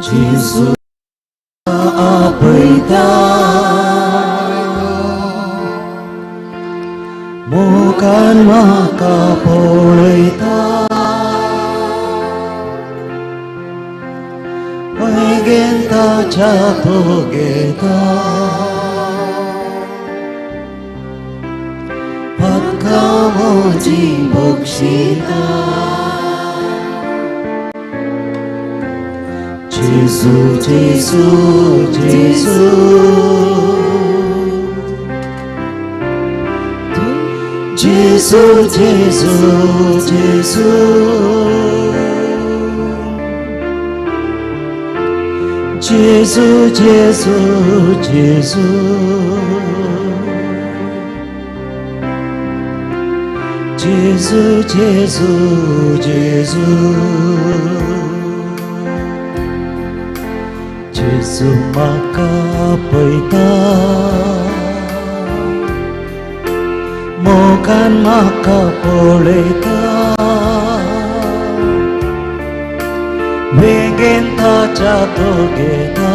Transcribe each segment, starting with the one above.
जेजू आपयता मोगान म्हाका पळयता वेगेन ताच्या तो घेता पातकां म्हजीं बक्षिता जेजू जेजू जेजू जेजू जेजू जेजू जेजू जेजू जेजू जेजू जेजू जेजू जेजू म्हाका आपयता मोगान म्हाका पळयता वेगेन ताच्या तो घेता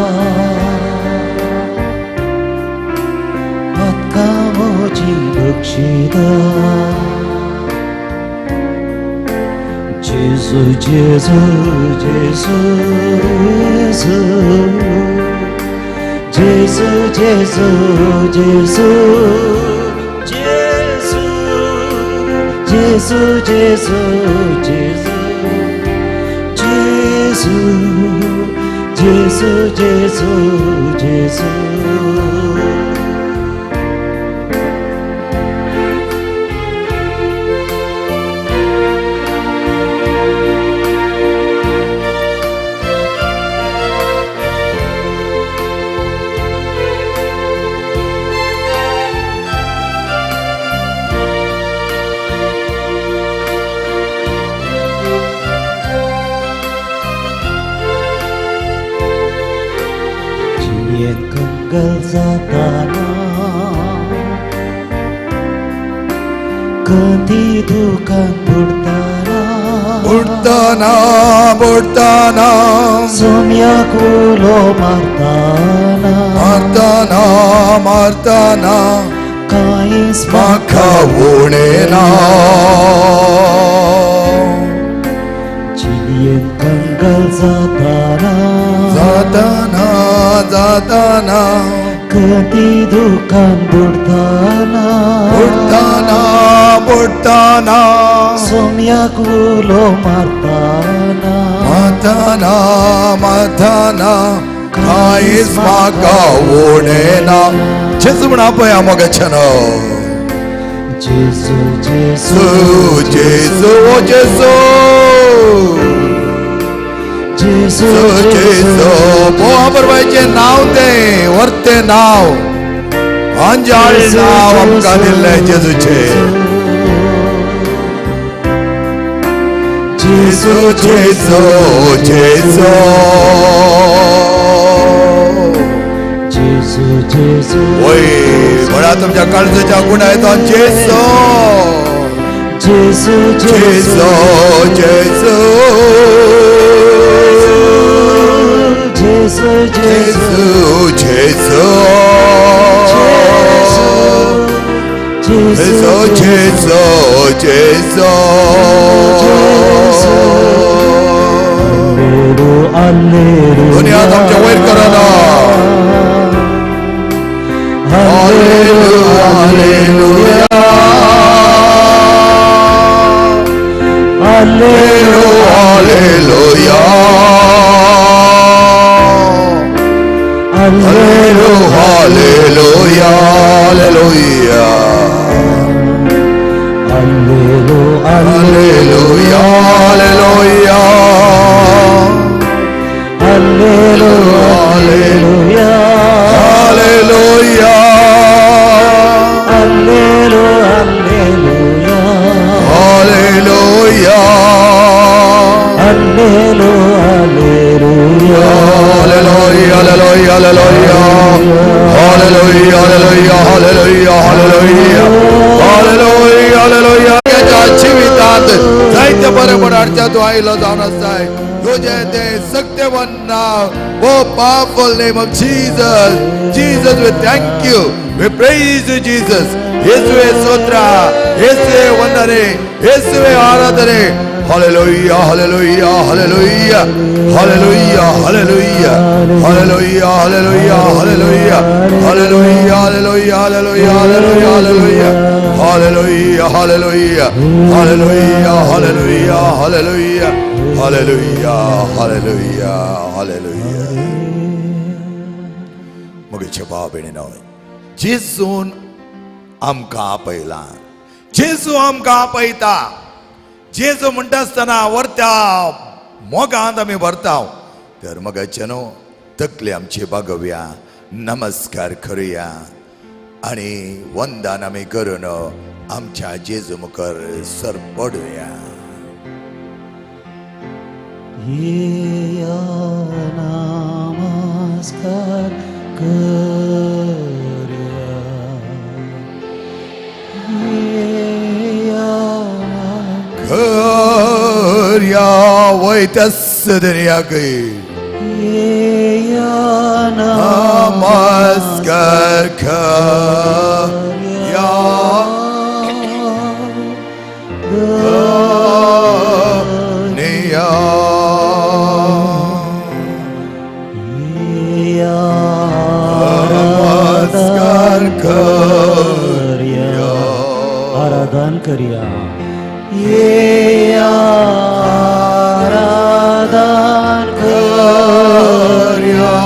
पातकां म्हजीं बक्षिता जेजू जेजू जेजू जेजू जेजू जेजू जेजू जेजू जेजू जेजू जेजू जेजू जेजू जेजू. जिणेंत कंगल जाताना कदी दुकान बुडताना बुडताना बुडताना सोम्याक उलो मारताना मारताना मारताना कांयच म्हाका उणें ना. जिणेंत कंगल जाताना जाताना जाताना कदी दुकान बुडताना बुडताना बुडताना सोम्याक उलो मारताना मारताना मारताना कांयच म्हाका उणें ना. जेजू म्हण आपया मोगाच्यानो. जेजू जेजू जेजू ओ जेजू जेजू जेजू पोहा परवायचें नांव तें वर्तें नांव अंजाळ नांव आमकां दिल्लें जेजूचें. जेजू जेजू जेजू जेजू जेजू. वय म्हणा तुमच्या काळजाच्या गुणा येतो जेजू जेजू जेजू जेजू जेजू जेजू जेजू जेजू जेजू जेजू जेजू. Alleluia. दुनिया तुमच्या वयर करना. Alleluia. Hallelujah. Alleluia. Hallelujah. Alleluia. Hallelujah. Hallelujah. Alleluia. Hallelujah. Hallelujah. Alleluia. Alleluia. Hallelujah. Alleluia. Alleluia. Hallelujah. Alleluia. Alleluia. Hallelujah. Hallelujah. Hallelujah. Hallelujah. Hallelujah. Hallelujah. Hallelujah. Hallelujah. Hallelujah. जिवितात जायते बरें. हाडच्या तूं आयलो जावन आसाय. तुजें तें सक्तेवन नांव, O powerful name of Jesus. Jesus, we thank you, we praise you, Jesus. ಯೇಸುವೆ ಸ್ತೋತ್ರ, ಯೇಸುವೆ ವಂದನೆ, ಯೇಸುವೆ ಆರಾಧನೆ. Hallelujah, hallelujah, hallelujah, hallelujah, hallelujah, hallelujah, hallelujah, hallelujah, hallelujah, hallelujah, hallelujah, hallelujah, hallelujah, hallelujah, hallelujah, hallelujah, hallelujah, hallelujah, hallelujah, hallelujah. मोगेच्या भाव भयणीनो, जेजून आमकां आपयला, जेजू आमकां आपयता. जेजू म्हणटा आसतना वर्त्या मोगांत आमी भरता. तर मोगाचे न्हू, तकली आमची बागोवया, नमस्कार करुया आणि वंदन आमी करून आमच्या जेजू मुखार सरपडुया. येया नमस्कार करया, येया करया वयत्यास दर्याक. येया नमस्कार करया धन्या. येया नमस्कार करया, आराधन करया, येया आराधन करया,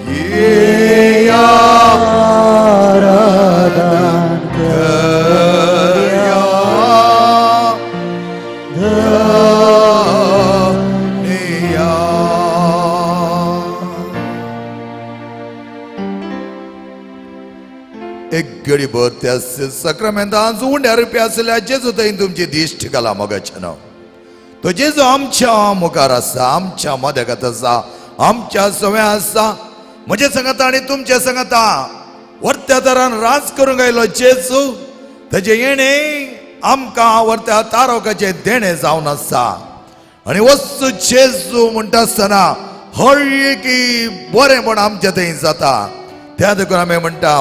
येया आराधन करया धन्या. एक गडीभर त्या सक्रामेंतान उंड्या रुपया आसल्या जेजू थंय तुमची दिश्ट घाला. मोगाचें नांव, तो जेजू आमच्या मुखार आसा, आमच्या मदगत आसा, आमच्या सव्या आसा. म्हजे संगता आनी तुमच्या संगता वर्त्या तरान राज करूंक आयलो जेजू. तेजें येणें आमकां वर्त्या तारोकाचें देणें जावन आसा. आनी वस्तू जेजू म्हणटा आसतना हर एकी बरेंपण आमच्या थंय जाता. त्या देखून आमी म्हणटा,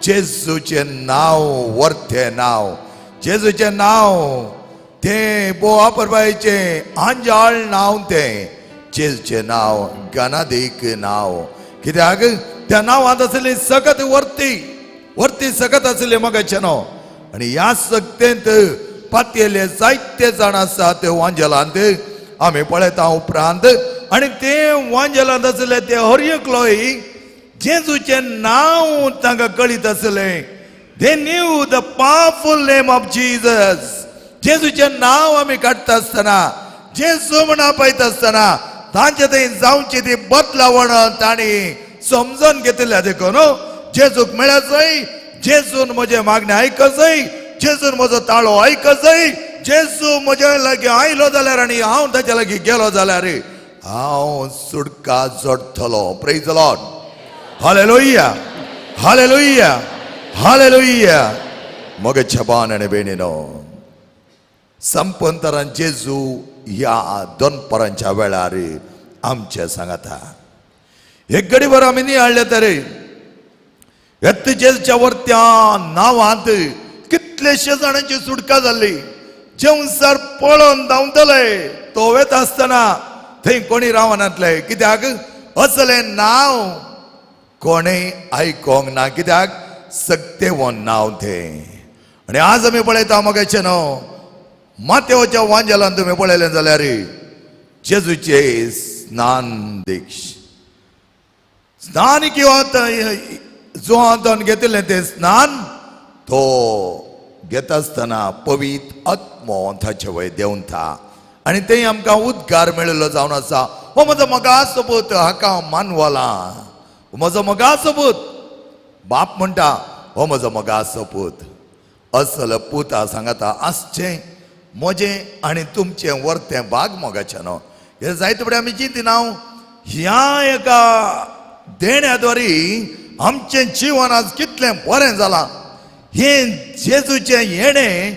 जेजूचें नांव वर्तें नांव, जेजूचें नांव तें बो वापरपाचें आंजाळ नांव, तें जेजूचें नांव गणादीक नांव. कित्याक त्या नांवांत आसली सगत वर्ती वर्ती सगत आसली मगाचें नांव. आनी ह्या सक्तेंत पातयेले जायते जाण आसा ते वांजेलांत आमी पळयता उपरांत. आनी ते वांजेलांत आसले ते हर एकलोय जेजूचें नांव तांकां कळीत आसलें. They knew the powerful name of Jesus. जेजूचें नांव आमी काडटा आसतना, जेजू म्हण आपयता आसतना, तांचे थंय जावची ती बदलावण तांणी समजून घेतिल्ल्या. देखून जेजूक मेळजय, जेजून म्हजें मागणें आयकजय, जेजून म्हजो ताळो आयकजय, जेजू म्हज्या लागीं आयलो जाल्यार आनी हांव ताच्या लागीं गेलो जाल्यार हांव सुटका जोडटलो. Praise Lord, hallelujah, hallelujah, hallelujah. मोगाच्या भावान आनी भयणीनो, संपंतरान जेजू ह्या दोनपरांच्या वेळार आमचे सांगता. एक घडीभर आमी नियाळ्ळे तरी येत जेजूच्या वर्त्या नांवांत कितलेशे जाणांची सुटका जाल्ली. जेवसार पळोवन धांवतले, तो वेता आसतना थंय कोणी रावनातले, कित्याक असलें नांव कोणें आयकोंक ना, कित्याक सक्तेवन नांव तें. आनी आज आमी पळयता मोगाचें न्हू, मातेवच्या वांजेलान तुमी पळयलें जाल्यार जेजूचे स्नान दीक्ष, स्नान किंवा जुवांतून घेतिल्लें तें स्नान तो घेता आसतना पवित्र आत्मो ताचे वयर देंवता आनी थंय आमकां उद्गार मेळिल्लो जावन आसा, हो म्हजो मोगाचो पूत, हाका हांव मानवला. हो म्हजो मोगाचो पूत. बाप म्हणटा, हो म्हजो मोगाचो पूत. असल पुता सांगता आसचें म्हजें आनी तुमचें वर्तें भाग. मोगाचें न्हू, हें जायते फुडें आमी चिंतिना ह्या एका देण्याद्वारी आमचें जिवन आज कितलें बरें जालां. हें जेजूचें येणें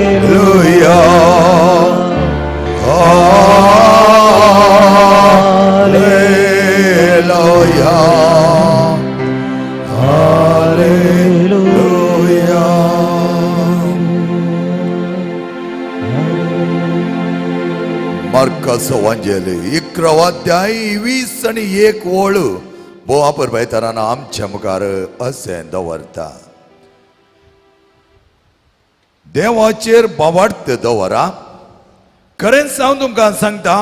मार्काचो वांजेल 11 अध्याय 20 आनी 1 वळ भोव आपरभायतारान आमच्या मुखार अशें दवरता, देवाचेर बावार्थ दवरा. खरेंच हांव तुमकां सांगता,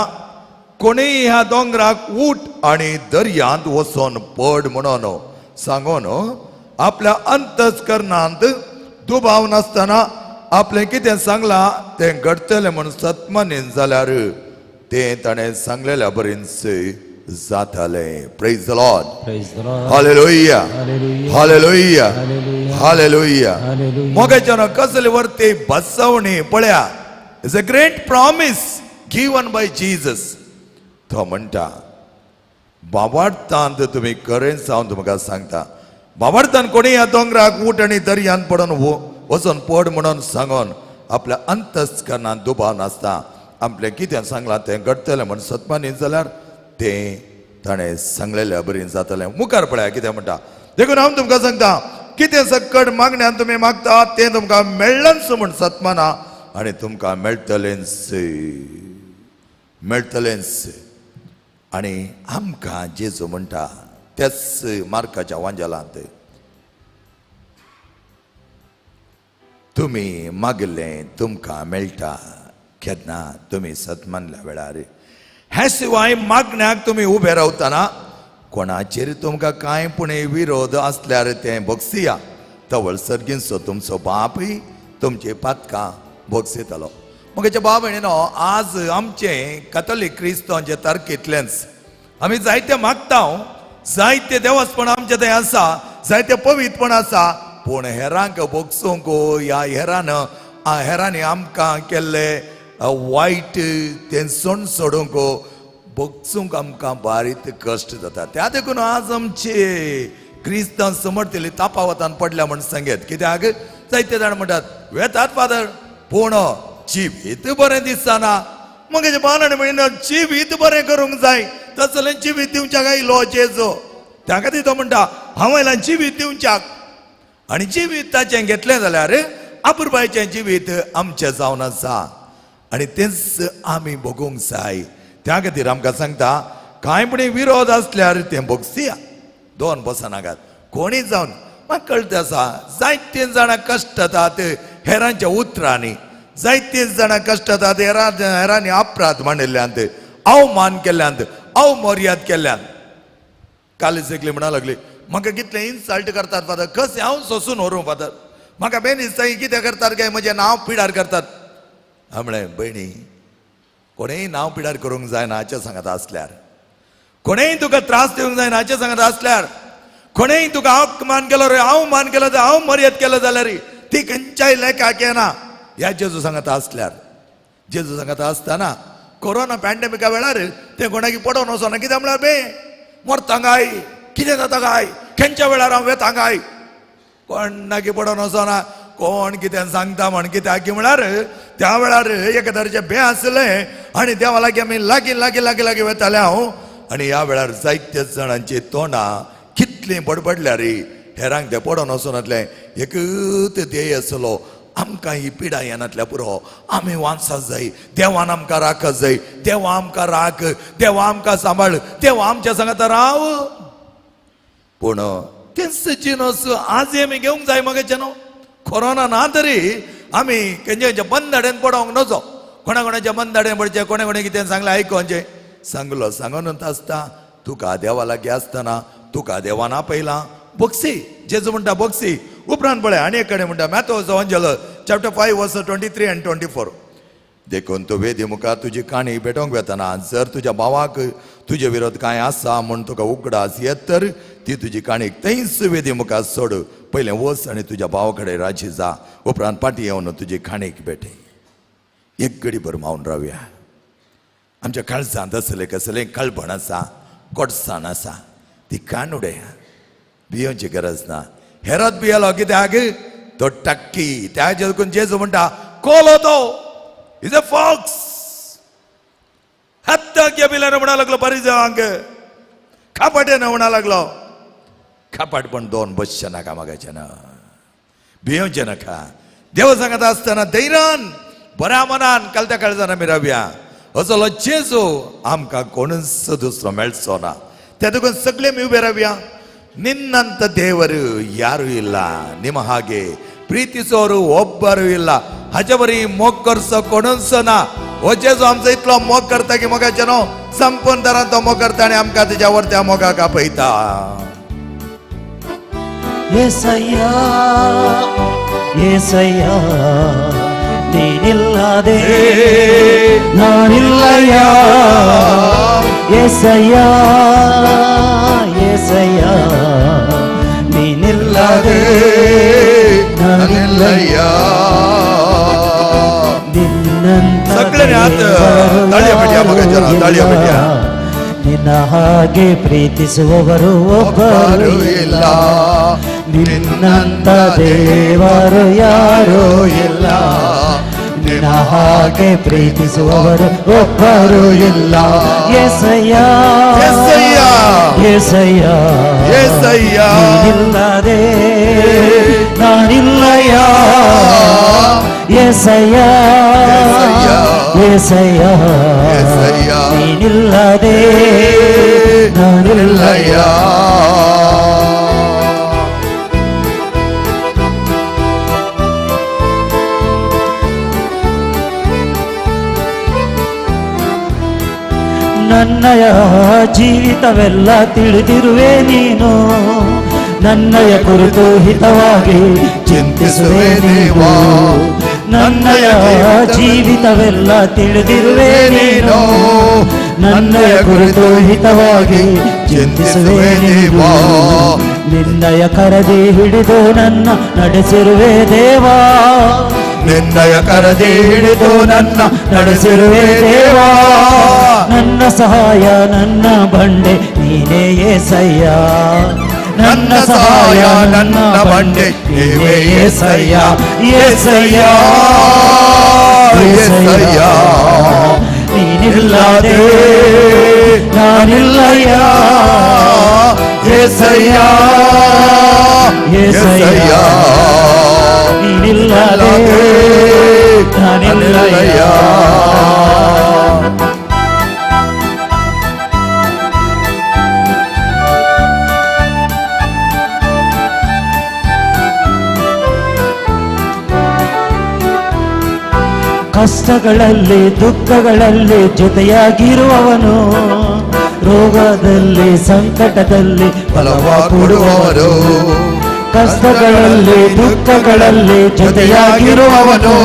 कोणीय ह्या दोंगराक उठ आनी दर्यांत वचोन पड म्हणून सांगून आपल्या अंतस्करणांत दुबाव नासतना आपलें कितें सांगलां तें घडटलें म्हूण सत्मानीन जाल्यार तें ताणें सांगलेल्या बरीच जातालें. Praise the Lord. Praise the Lord. Hallelujah. Hallelujah. Hallelujah. Hallelujah. Hallelujah. Hallelujah. मोगाच्यान कसले वरते बसवणी पळया. It's a great promise given by Jesus. तो म्हणटा, बाबार्थांत तुमी खरेंच हांव तुमकां सांगता, बाबार्थान कोणी ह्या दोंगराक उठ आनी दर्यांत पडून वचून पड म्हणून सांगून आपल्या अंतस्करणांत दुबाव नासता आपलें कितें सांगलां तें घडटलें म्हूण सत्मानी जाल्यार तें ताणें सांगलेल्या बरीन जातलें. मुखार पळया कितें म्हणटा, देखून हांव तुमकां सांगता, कितें सकट मागण्यान तुमी मागता तें तुमकां मेळ्ळेंच म्हूण सत्माना आनी तुमकां मेळटलेंच, मेळटलेंच. आनी आमकां जेजू म्हणटा त्याच मार्काच्या वांजेलांत, तुमी मागिल्लें तुमकां मेळटा केन्ना तुमी सत्मानल्या वेळार. ह्या शिवाय मागण्याक तुमी उबे रावतना कोणाचेर तुमकां कांय पूण विरोध आसल्यार तें भोगसिया, तवळ सर्गींचो तुमचो बापूय तुमची पातकां भोगसितलो. म्हगेच्या बाब न्हू, आज आमचें कथोलीक क्रिस्तांवचे तारखेंतलेंच आमी जायते मागता, जायते देवस्पण आमचें थंय आसा, जायते पवित्रपण आसा, पूण हेरांक भोगसूंक ह्या हेरान हेरांनी आमकां केल्ले वायट तें सोण सोडूंक भोगसूंक आमकां बारीक कश्ट जाता. त्या देखून आज आमचे क्रिस्तांव समर्थली तापावतान पडल्या म्हण सांगेत. कित्याक जायते जाण म्हणटात वेतात फादर, पूण जिवीत बरें दिसना. मगेचे बाणान म्हणिना जिवीत बरें करूंक जाय, तसलें जिवीत दिवच्याक आयलो जेजो. त्या खातीर तो म्हणटा हांव आयला जिवीत दिवच्याक, आनी जिवीत ताचें घेतलें जाल्यार आपुरबायचें जिवीत आमचें जावन आसा आनी तेंच आमी भोगूंक जाय. त्या खातीर आमकां सांगता कांय पूण विरोध आसल्यार तें भोगसिया, दोन बसनाकात कोणी जावन. म्हाका कळटा आसा जायते जाणां कश्टतात हेरांच्या उतरांनी, जायते जाणां कश्टतात हेरांनी अपराध मांडिल्ल्यांत, अवमान केल्ल्यांत, अवमर्याद केल्ल्यान. काल एकली म्हणा लागली म्हाका कितले इन्सल्ट करतात फादर, कशें हांव सोसून व्हरूं फादर, म्हाका बेन दिसता कितें करतात काय म्हजें नांव पिडार करतात. हांव म्हळें भयणी, कोणेय नांव पिडार करूंक जायना हाचें सांगत आसल्यार, कोणेय तुका त्रास दिवंक जायना हाचें सांगत आसल्यार, कोणेय तुका अपमान केलो रे, अवमान केलो जाल्यार, अवमर्याद केलो जाल्यार ती खंयच्याय लेखाक येना ह्या जेजू सांगत आसल्यार. जेजू सांगत आसतना कोरोना पॅन्डेमिका वेळार तें कोणाकी पडोवन वचना, कित्याक म्हळ्यार बे मरता काय, कितें जाता काय, खंयच्या वेळार हांव वेता काय, कोणाकी पडोवन वचना, कोण कितें सांगता म्हण. कित्याक म्हळ्यार त्या वेळार एक तरेचें बे आसलें आनी देवा लागीं आमी लागीं लागीं लागीं लागीं वेतालें हांव. आनी ह्या वेळार जायत्या जाणांची तोंडां कितलीं बडबडल्यार हेरांक तें पडोवन वचनातलें. एकूच ध्येय आसलो, आमकां ही पिडा येनातल्या पुरो, आमी वांचत जाय, देवान आमकां राखत जाय, देवा आमकां राख, देवा आमकां सांबाळ, देवा आमच्या सांगता राव. पूण तेंच जिनस आज आमी घेवंक जाय मगेचे न्हू. कोरोना ना तरी आमी खंयच्या खंयच्या बंद पडोवंक नजो, कोणा कोणाच्या बंद पडचें, कोणे कोणे कितें सांगलें आयकोवचें. सांगलो सांगूनच आसता तुका देवा लागीं आसतना तुका देवान आपयलां बोक्सी, जेजू म्हणटा बोक्सी. उपरांत पळय आनी एक कडेन म्हणटा मॅथोचो वांजेल चॅप्टर 5 वर्स 23 आनी 24. देखून तूं वेदी मुखार तुजी काणी भेटोवंक वेतना जर तुज्या भावाक तुजे विरोध कांय आसा म्हूण तुका उगडास येत तर ती तुजी काणी थंयच वेदी मुखार सोड, पयलें वच आनी तुज्या भावा कडेन राजी जा, उपरांत फाटीं येवन तुजी काणीक भेटय. एक घडी भर मावन रावया. आमच्या काळजांत असलें कसलें कळपण आसा, कोटसाण आसा, ती काण उडया, भियोवची गरज ना. हेरत भियेलो कित्याक तो टक्की त्या देखून जेजू म्हणटा कोलो तो is a fox. हत्ता बिल्यान म्हणा लागलो परिजांक खापाट्यान म्हणा लागलो. खापाट पण दोन बसचे नाका मागायचे ना, भियोवचें नाका. देव सांगत आसतना धैर्यान बऱ्या मनान कलत्या काळजान आमी रावया. असलो जेजू आमकां कोणूच दुसरो मेळचो ना. त्या देखून सगळे आमी उबे रावया. ನಿನ್ನಂತ ದೇವರು ಯಾರು ಇಲ್ಲ, ನಿಮ್ಮ ಹಾಗೆ ಪ್ರೀತಿಸೋರು ಒಬ್ಬರು ಇಲ್ಲ. हाचे मोग करचो कोणूच ना. हो जेजू आमचो इतलो मोग करता की मोगाचे न्हू संपूर्ण तरान तो मोग करता आनी आमकां तेज्या वरत्या मोगाक आपयता. येसय्या येसय्या ನೀನಿಲ್ಲದೆ ನಾನಿಲ್ಲಯ್ಯ, ಯೇಸಯ್ಯ ಯೇಸಯ್ಯ ನೀನಿಲ್ಲದೆ ನಾನಿಲ್ಲಯ್ಯ. ನಿನ್ನಂತ ನಿನ್ನ ಹಾಗೆ ಪ್ರೀತಿಸುವವರು ಒಬ್ಬರು ಇಲ್ಲ, ನಿನ್ನಂತ ದೇವರು ಯಾರೂ ಇಲ್ಲ, ನಿನ್ನ ಹಾಗೆ ಪ್ರೀತಿಸುವವರು ಒಬ್ಬರು ಇಲ್ಲ. ಯೇಸಯ್ಯ ಯೇಸಯ್ಯ ಯೇಸಯ್ಯ ಯೇಸಯ್ಯ ನೀನಿಲ್ಲದೆ ನಾನಿಲ್ಲಯ್ಯ, ಯೇಸಯ್ಯ ಯೇಸಯ್ಯ ನೀನಿಲ್ಲದೆ ನಾನಿಲ್ಲಯ್ಯ. ನನ್ನಯ ಜೀವಿತವೆಲ್ಲ ತಿಳಿದಿರುವೆ ನೀನು, ನನ್ನಯ ಕುರಿತು ಹಿತವಾಗಿ ಚಿಂತಿಸುವೆ ದೇವಾ. ನನ್ನಯ ಜೀವಿತವೆಲ್ಲ ತಿಳಿದಿರುವೆ ನೀನು, ನನ್ನಯ ಕುರಿತು ಹಿತವಾಗಿ ಚಿಂತಿಸುವೆ ದೇವಾ. ನಿನ್ನಯ ಕರದಿ ಹಿಡಿದು ನನ್ನ ನಡೆಸಿರುವೆ ದೇವಾ, ನಿನ್ನಯ ಕರದಿ ಹಿಡಿದು ನನ್ನ ನಡೆಸಿರುವೆ ದೇವಾ. ನನ್ನ ಸಹಾಯ ನನ್ನ ಬಂಡೆ ನೀನೇ ಯೇಸಯ್ಯ, ನನ್ನ ಸಹಾಯ ನನ್ನ ಬಂಡೆ ನೀನೇ ಯೇಸಯ್ಯ. ಯೇಸಯ್ಯ ಯೇಸಯ್ಯ ನೀನಿಲ್ಲದೆ ನಾನಿಲ್ಲಯ್ಯ, ಯೇಸಯ್ಯ ಯೇಸಯ್ಯ ನೀನಿಲ್ಲದೆ ನಾನಿಲ್ಲಯ್ಯ. ಕಷ್ಟಗಳಲ್ಲಿ ದುಃಖಗಳಲ್ಲಿ ಜೊತೆಯಾಗಿರುವವನು, ರೋಗದಲ್ಲಿ ಸಂಕಟದಲ್ಲಿ ಬಲವ ಕೊಡುವವನು. ಕಷ್ಟಗಳಲ್ಲಿ ದುಃಖಗಳಲ್ಲಿ ಜೊತೆಯಾಗಿರುವವನು,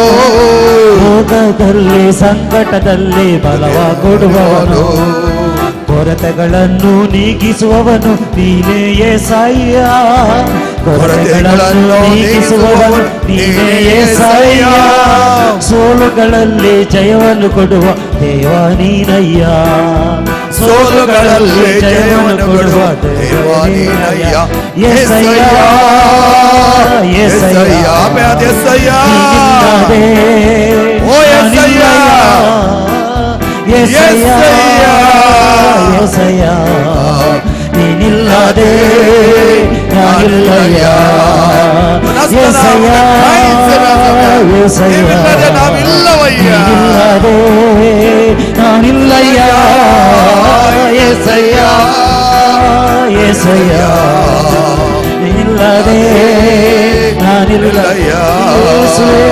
ರೋಗದಲ್ಲಿ ಸಂಕಟದಲ್ಲಿ ಬಲವ ಕೊಡುವವನು. ಕೊರತೆಗಳನ್ನು ನೀಗಿಸುವವನು ನೀನೇ ಯೇಸಯ್ಯ, ಕೊರತೆಗಳನ್ನು ನೀಗಿಸುವವನು ನೀನೇ ಯೇಸಯ್ಯ. ಸೋಲುಗಳಲ್ಲಿ ಜಯವನ್ನು ಕೊಡುವ ದೇವ ನೀನಯ್ಯ, ಸೋಲುಗಳಲ್ಲಿ ಜಯವನ್ನು ಕೊಡುವ ದೇವ ನೀನಯ್ಯ. ಯೇಸಯ್ಯ ಯೇಸಯ್ಯ ಯೇಸಯ್ಯ ಓ ಯೇಸಯ್ಯ ಯೇಸಯ್ಯ ಯೇಸಯ್ಯ ನೀನಿಲ್ಲದೆ ನಾನಿಲ್ಲಯ್ಯ, ಯೇಸಯ್ಯ ಯೇಸಯ್ಯ ನೀನಿಲ್ಲದೆ ನಾನಿಲ್ಲಯ್ಯ, ಯೇಸಯ್ಯ ಯೇಸಯ್ಯ ನೀನಿಲ್ಲದೆ ನಾನಿಲ್ಲಯ್ಯ. ಯೇಸುವೇ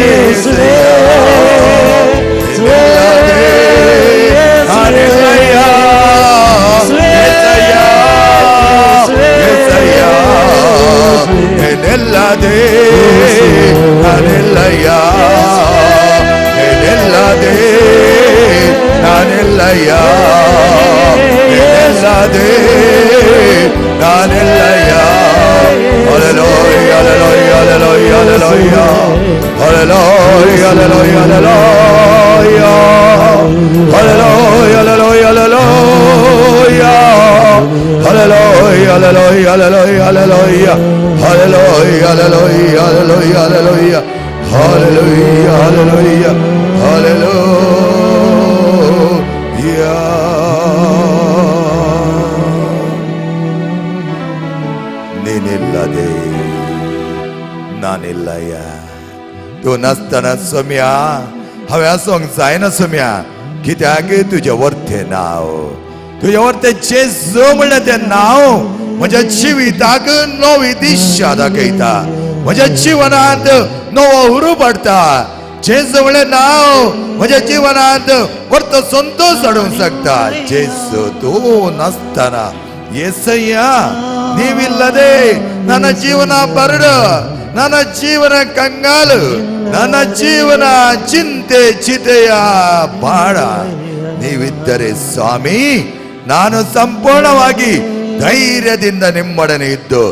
ಯೇಸುವೇ ನೀನಿಲ್ಲದೆ ನಾನಿಲ್ಲಯ್ಯ, ನೀನಿಲ್ಲದೆ ನಾನಿಲ್ಲಯ್ಯ, ನೀನಿಲ್ಲದೆ ನಾನಿಲ್ಲಯ್ಯ. Hallelujah, hallelujah, hallelujah, hallelujah, hallelujah, hallelujah, hallelujah, hallelujah, hallelujah, hallelujah, hallelujah, hallelujah, hallelujah, hallelujah, hallelujah, hallelujah, hallelujah, hallelujah. ನೀನಿಲ್ಲದೆ ನಾನಿಲ್ಲಯ್ಯ. तूं नासतना सोम्या हांवें आसूंक जायना सोम्या, कित्याक तुजें वर्तें नांव, तुजें वर्तें जेजू म्हणल्यार तें नांव म्हज्या जिविताक नवी दिशा दाखयता, म्हज्या जिवनांत नवो हुरूप हाडटा. जेजू म्हणलें नांव म्हज्या जिवनांत वर्तो संतोश हाडूंक शकता. जेजू तूं नासतना येसय्या ನೀವಿಲ್ಲದೆ ನನ್ನ ಜೀವನ ಬರಡು, ನನ್ನ ಜೀವನ ಕಂಗಾಲು, ನನ್ನ ಜೀವನ ಚಿಂತೆ ಚಿತೆಯ ಬಾಳ. ನೀವಿದ್ದರೆ ಸ್ವಾಮಿ ನಾನು ಸಂಪೂರ್ಣವಾಗಿ ಧೈರ್ಯದಿಂದ ನಿಮ್ಮೊಡನೆ ಇದ್ದು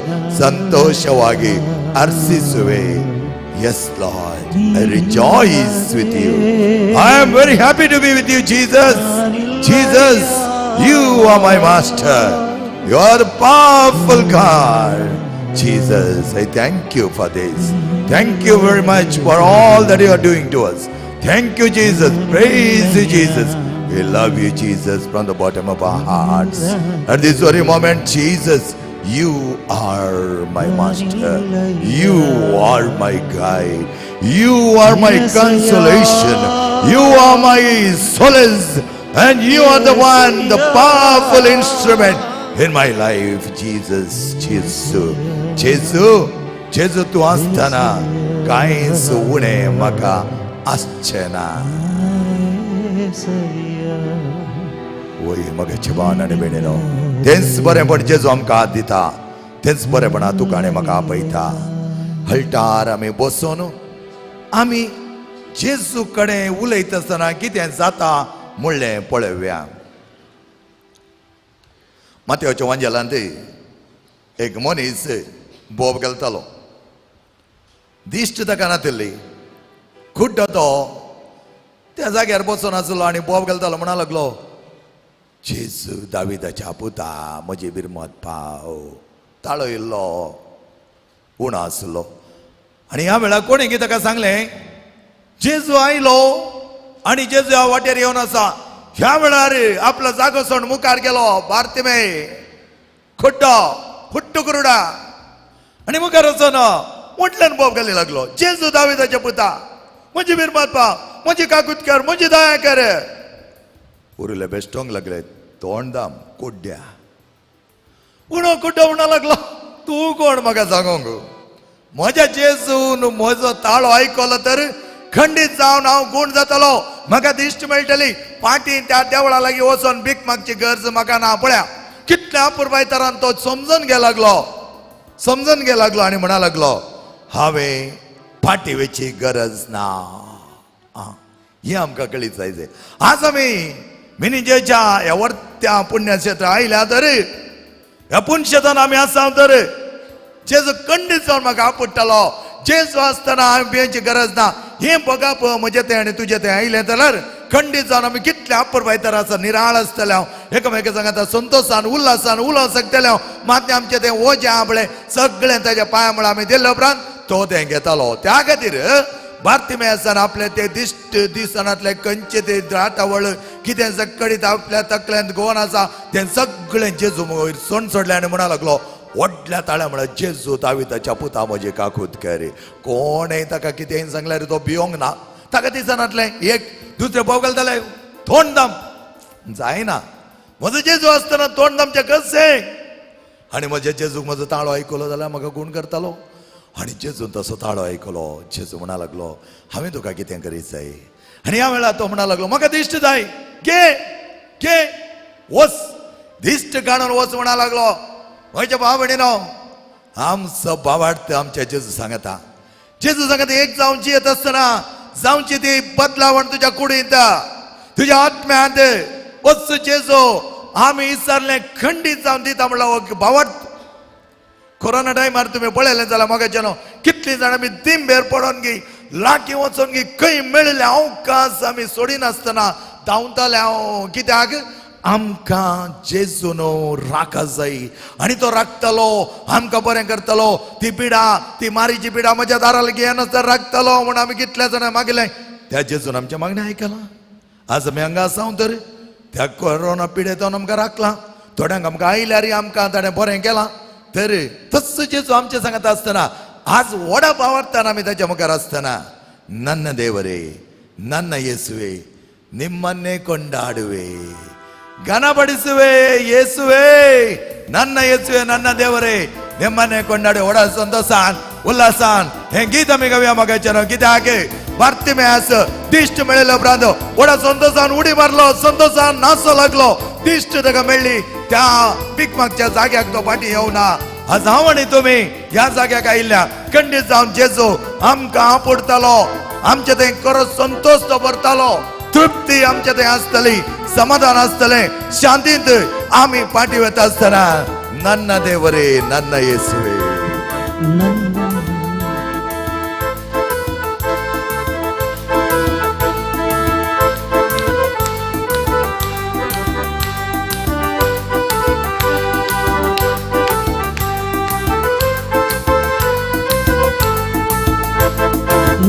ಸಂತೋಷವಾಗಿ ಹರ್ಷಿಸುವೆ. Yes Lord, I rejoice with you. I am very happy to be with you, Jesus. Jesus, you are my master. You are the powerful God. Jesus, I thank you for this. Thank you very much for all that you are doing to us. Thank you, Jesus. Praise you, Jesus. We love you, Jesus, from the bottom of our hearts. At this very moment, Jesus, you are my master. You are my guide. You are my consolation. You are my solace. And you are the one, the powerful instrument in my life. Jesus, Jesus, Jesus, जेजू तूं आसतना कांयच उणें म्हाका आसचें ना. येसय्या. वय म्हगे भावान आनी भयणीनो, तेंच बरेंपण जेजू आमकां हात दिता, तेंच बरेंपणा तुका आनी म्हाका आपयता. हळटार आमी बसून आमी जेजू कडेन उलयता आसतना कितें जाता म्हणलें पळोवया. मातयोच्या वांजेलांत एक मनीस बोब घालतालो. दिश्ट ताका नातिल्ली, कुड्डो तो त्या जाग्यार बसून आसलो आनी बोब घालतालो. म्हणा लागलो, जेजू दाविदाच्या पुता, म्हजी बिरमत पाव. ताळो इल्लो उणो आसलो. आनी ह्या वेळार कोणी की ताका सांगलें, जेजू आयलो आनी जेजू ह्या वाटेर येवन आसा. ह्या वेळार आपलो जागो सोडून मुखार गेलो बार्तिमे, खुड्डो, हुट्टू कुरुडा, आनी मुखार वचोन उठल्यान बोब घाली लागलो, जेजू दाविदाच्या पुता, म्हजी बिरमत पाव, म्हजी काकूत कर, म्हजी दया कर. उरले बेश्टोंक लागले, तोंड दाम कुड्ड्या. उणो कुड्डो म्हणा लागलो, तूं कोण म्हाका सांगोंक? म्हज्या जेजून म्हजो ताळो आयकलो तर खंडीत जावन हांव गूण जातलो, म्हाका दिश्ट मेळटली. फाटीं त्या देवळा लागीं वचोन भीक मागची गरज म्हाका ना. पळया कितल्या अपुरबाय तरान तो समजून गे लागलो, समजून गे लागलो आनी म्हणा लागलो, हांवें फाटी वचची गरज ना. आं, हें आमकां कळीत जाय. आज आमी मिनिजेच्या ह्या वर्त्या पुण्यक्षेत्र आयल्या तर ह्या पुण्यक्षेत्रान आमी आसा तर जेजू खंडीत जावन म्हाका आपडटालो. जेजू आसतना हांवें भियेवची गरज ना. हें बघप म्हजें तें आनी तुजें तें आयलें जाल्यार खंडीत जावन आमी कितले अपुरबाय तर आसा, निराळ आसतले. हांव एकामेका सांगता संतोशान उल्हासान उलोवंक शकतले. हांव मात आमचें तें ओजें आपलें सगळें ताच्या पांया मुळां आमी दिले उपरांत तो तें घेतालो. त्या खातीर बार्तिमेसान आपले ते दिश्ट दिसनातले खंयचे ते राटावळ कितें सकडीत आपल्या तकल्यांत गोवन आसा तें सगळें जेजू वयर सोण सोडलें आनी म्हणा लागलो व्हडल्या ताळ्या म्हळ्यार, जेजू दाविदाच्या पुता, म्हजी काकूत कर. कोणें ताका कितेंय सांगल्यार तो भियोंक ना. ताका दिसनातलें एक दुसरें बोव घालताले, तोंड दाम जायना. म्हजो जेजू आसतना तोंड दामचें कशें? आनी म्हज्या जेजूक म्हजो ताळो आयकलो जाल्यार म्हाका गूण करतालो. आनी जेजून तसो ताळो आयकलो. जेजू म्हणा लागलो, हांवें तुका कितें करीत जाय? आनी ह्या वेळार तो म्हणा लागलो, म्हाका दिश्ट जाय. घे घे वच, दिश्ट काडून वच म्हणा लागलो. म्हज्या भाव भयणीनो, आमचो भावार्थ आमच्या जेजू सांगता. जेजू सांगता, एक जावची येत आसतना जावची ती बदलावण तुज्या कुडींत, तुज्या आत्म्यांत. वच जेजू आमी विचारलें खंडीत जावन दिता म्हणल्यार भावार्थ. कोरोना टायमार तुमी पळयलें जाल्यार मोगाचें न्हू, कितलीं जाणां आमी दिंबेर पडोन गी लागीं वचोन गी खंय मेळिल्ले अवकाश आमी सोडिनासतना धांवताले हांव. कित्याक? आमकां जेजून राखा जाय आनी तो राखतलो, आमकां बरें करतलो. ती पिडा, ती मारीची पिडा म्हज्या दारा लागीं येनासतना राखतलो म्हूण आमी कितल्या जाणां मागलें. त्या जेजून आमचें मागणें आयकलां. आज आमी हांगा आसा तर त्या कोरोना पिडेंतून आमकां राखलां. थोड्यांक आमकां आयल्यार आमकां ताणें बरें केलां. तर तस्सो जेजू आमचें सांगता आसतना आज व्हडा भावार्थान आमी ताच्या मुखार आसतना, नन्न देवरे ನನ್ನ ಯೇಸುವೆ ನಿಮ್ಮನ್ನೇ ಕೊಂಡಾಡುವೆ, ಘನಪಡಿಸುವೆ ಯೇಸುವೆ, ನನ್ನ ಯೇಸುವೆ ನನ್ನ ದೇವರೇ ನಿಮ್ಮನ್ನೇ ಕೊಂಡಾಡುವೆ. ಒಡ ಸಂತೋಷಾನ್ ಉಲ್ಲಾಸಾನ್ हे गीत आमी गावया मगाच्यानो. कित्याक बार्तिमेस दिश्ट मेळिल्ल्या उपरांत व्हडा संतोषान उडी मारलो, संतोषान नाचो लागलो. दिश्ट ताका मेळ्ळी त्या पीक मागच्या जाग्याक तो फाटीं येवना. आज हांव आनी तुमी ह्या जाग्याक आयिल्ल्या खंडीत जावन जेजू आमकां आपुडतालो, आमचे थंय खरो संतोष तो भरतालो, तृप्ती आमचे थंय आसतली, समाधान आसतलें, शांतींत आमी फाटीं वता आसतना ನನ್ನ ದೇವರೇ ನನ್ನ ಯೇಸುವೆ. ನನ್ನ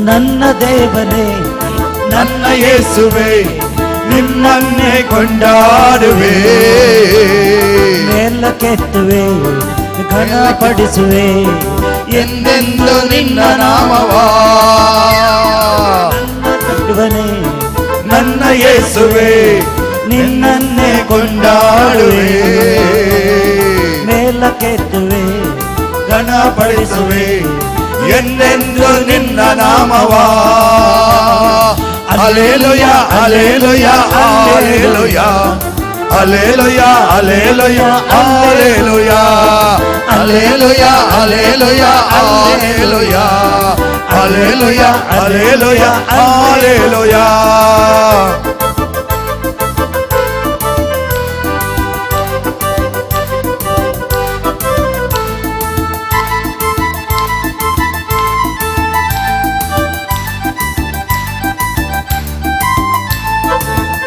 ನನ್ನ ದೇವರೇ ನನ್ನ ಯೇಸುವೆ ನಿಮ್ಮನ್ನೇ ಕೊಂಡಾಡುವೆ, ಮೇಲಕ್ಕೆತ್ತುವೆ ಘನಪಡಿಸುವೆ ಎಂದೆಂದು ನಿನ್ನ ನಾಮವ. ದೇವನೇ ನನ್ನ ಯೇಸುವೆ ನಿನ್ನನ್ನೇ ಕೊಂಡಾಡುವೆ, ಮೇಲಕ್ಕೆತ್ತುವೆ ಘನಪಡಿಸುವೆ ಎಂದೆಂದು ನಿನ್ನ ನಾಮವ. Alleluia alleluia alleluia alleluia alleluia alleluia alleluia alleluia alleluia alleluia alleluia alleluia.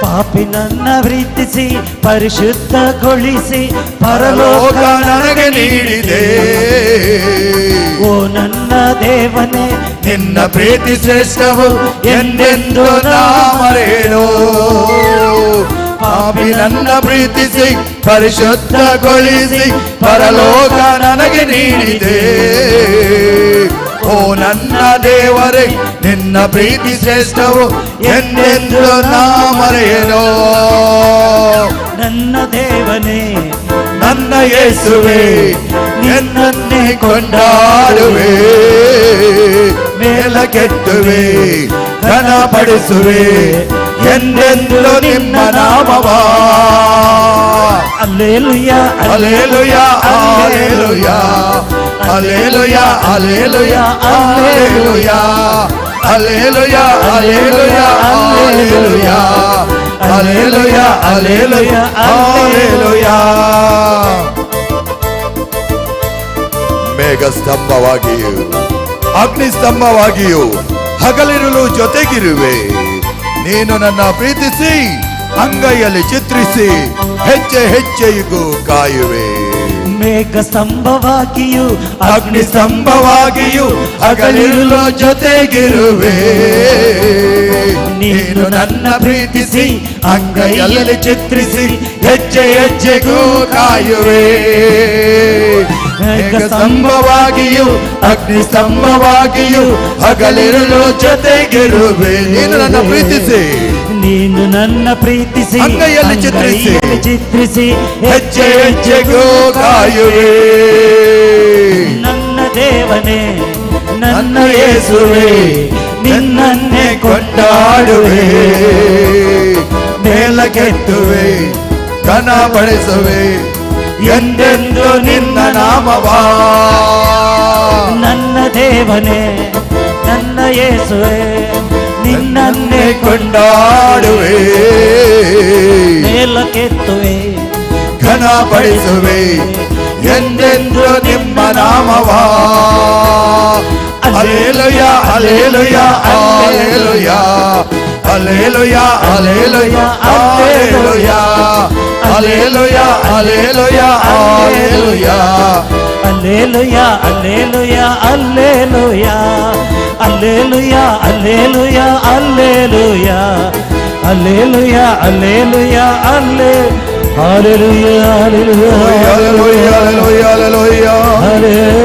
ಪಾಪಿ ನನ್ನ ಪ್ರೀತಿಸಿ ಪರಿಶುದ್ಧಗೊಳಿಸಿ ಪರಲೋಕ ಪರಲೋಕ ನನಗೆ ನೀಡಿದೆ. ಓ ನನ್ನ ದೇವನೇ ನಿನ್ನ ಪ್ರೀತಿ ಶ್ರೇಷ್ಠವು ಎಂದೆಂದು ನಾ ಮರೆಯೇನು. ಪಾಪಿ ನನ್ನ ಪ್ರೀತಿಸಿ ಪರಿಶುದ್ಧಗೊಳಿಸಿ ಪರಲೋಕ ನನಗೆ ನೀಡಿದೆ. ಓ ನನ್ನ ದೇವರೇ ನಿನ್ನ ಪ್ರೀತಿ ಶ್ರೇಷ್ಠವು ಎಂದೆಂದು ನಾ ಮರೆಯೇನು. ನನ್ನ ದೇವನೇ ನನ್ನ ಯೇಸುವೆ ನಿನ್ನನ್ನೇ ಕೊಂಡಾಡುವೆ, ಮೇಲಕ್ಕೆತ್ತುವೆ ಘನಪಡಿಸುವೆ ಎಂದೆಂದು ನಿಮ್ಮ ನಾಮವ. Alleluia alleluia alleluia alleluia alleluia alleluia alleluia alleluia alleluia alleluia alleluia alleluia. ಮೇಘ ಸ್ತಂಭವಾಗಿಯೂ ಅಗ್ನಿ ಸ್ತಂಭವಾಗಿಯೂ ಹಗಲಿರುಳು ಜೊತೆಗಿರುವೆ. ನೀನು ನನ್ನ ಪ್ರೀತಿಸಿ ಅಂಗೈಯಲ್ಲಿ ಚಿತ್ರಿಸಿ ಹೆಜ್ಜೆ ಹೆಜ್ಜೆಗೂ ಕಾಯುವೆ. ಮೇಘ ಸ್ತಂಭವಾಗಿಯೂ ಅಗ್ನಿ ಸ್ತಂಭವಾಗಿಯೂ ಹಗಲಿರುಳು ಜೊತೆಗಿರುವೆ. ನೀನು ನನ್ನ ಪ್ರೀತಿಸಿ ಅಂಗೈಯಲ್ಲಿ ಚಿತ್ರಿಸಿ ಹೆಜ್ಜೆ ಹೆಜ್ಜೆಗೂ ಕಾಯುವೆ. ಮೇಘ ಸ್ತಂಭವಾಗಿಯೂ ಅಗ್ನಿ ಸ್ತಂಭವಾಗಿಯೂ ಹಗಲಿರುಳು ಜೊತೆಗಿರುವೆ. ನೀನು ನನ್ನ ಪ್ರೀತಿಸಿ ನೀನು ನನ್ನ ಪ್ರೀತಿಸಿ ಅಂಗೈಯಲ್ಲಿ ಚಿತ್ರಿಸಿ ಅಂಗೈಯಲ್ಲಿ ಚಿತ್ರಿಸಿ ಹೆಜ್ಜೆ ಹೆಜ್ಜೆಗೂ ಕಾಯುವೆ. ನನ್ನ ದೇವನೇ ನನ್ನ ನನ್ನ ಯೇಸುವೆ ನಿನ್ನನ್ನೇ ಕೊಂಡಾಡುವೆ, ಮೇಲಕ್ಕೆತ್ತುವೆ ಘನಪಡಿಸುವೆ ಎಂದೆಂದು ನಿನ್ನ ನಾಮವ. ನನ್ನ ದೇವನೇ ನನ್ನ ಯೇಸುವೆ ನಿನ್ನನ್ನೇ ಕೊಂಡಾಡುವೆ, ಮೇಲಕ್ಕೆತ್ತುವೆ ಘನಪಡಿಸುವೆ ಎಂದೆಂದು ನಿಮ್ಮ ನಾಮವ. Alleluia alleluia alleluia alleluia alleluia alleluia alleluia alleluia alleluia alleluia alleluia alleluia alleluia alleluia alleluia alleluia alleluia ಅಲ್ಲೇ hallelujah hallelujah hallelujah hallelujah hallelujah hallelujah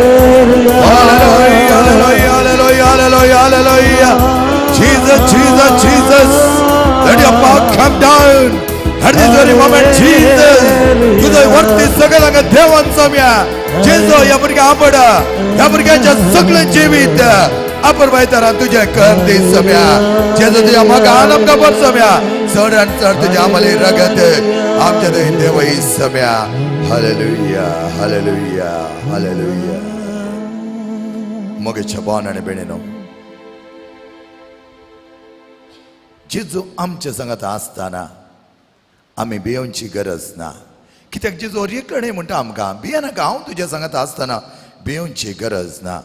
hallelujah hallelujah hallelujah. Jesus, Jesus, Jesus. Let your power come down at this very moment, Jesus. तुझं वरती सगळं देवान सम्या Jeju, ह्या भुरग्या आपड, ह्या भुरग्याच्या सगळें जिवीत आपण बायतारा तुझ्या कर दे सम्या. जेजो, तुझ्या मोगान आमकां भर सम्या. चड आनी चड तुझ्या आम्हाला रगत आमच्या थंय देवय सम्या. Hallelujah, hallelujah, hallelujah. मोगेच्या भावान आनी भयणीनो, जेजू आमच्या सांगात आसतना आमी भियोवची गरज ना. कित्याक जेजू एकणे म्हणटा आमकां, भियेनाका, हांव तुज्या सांगात आसतना भियोवची गरज ना.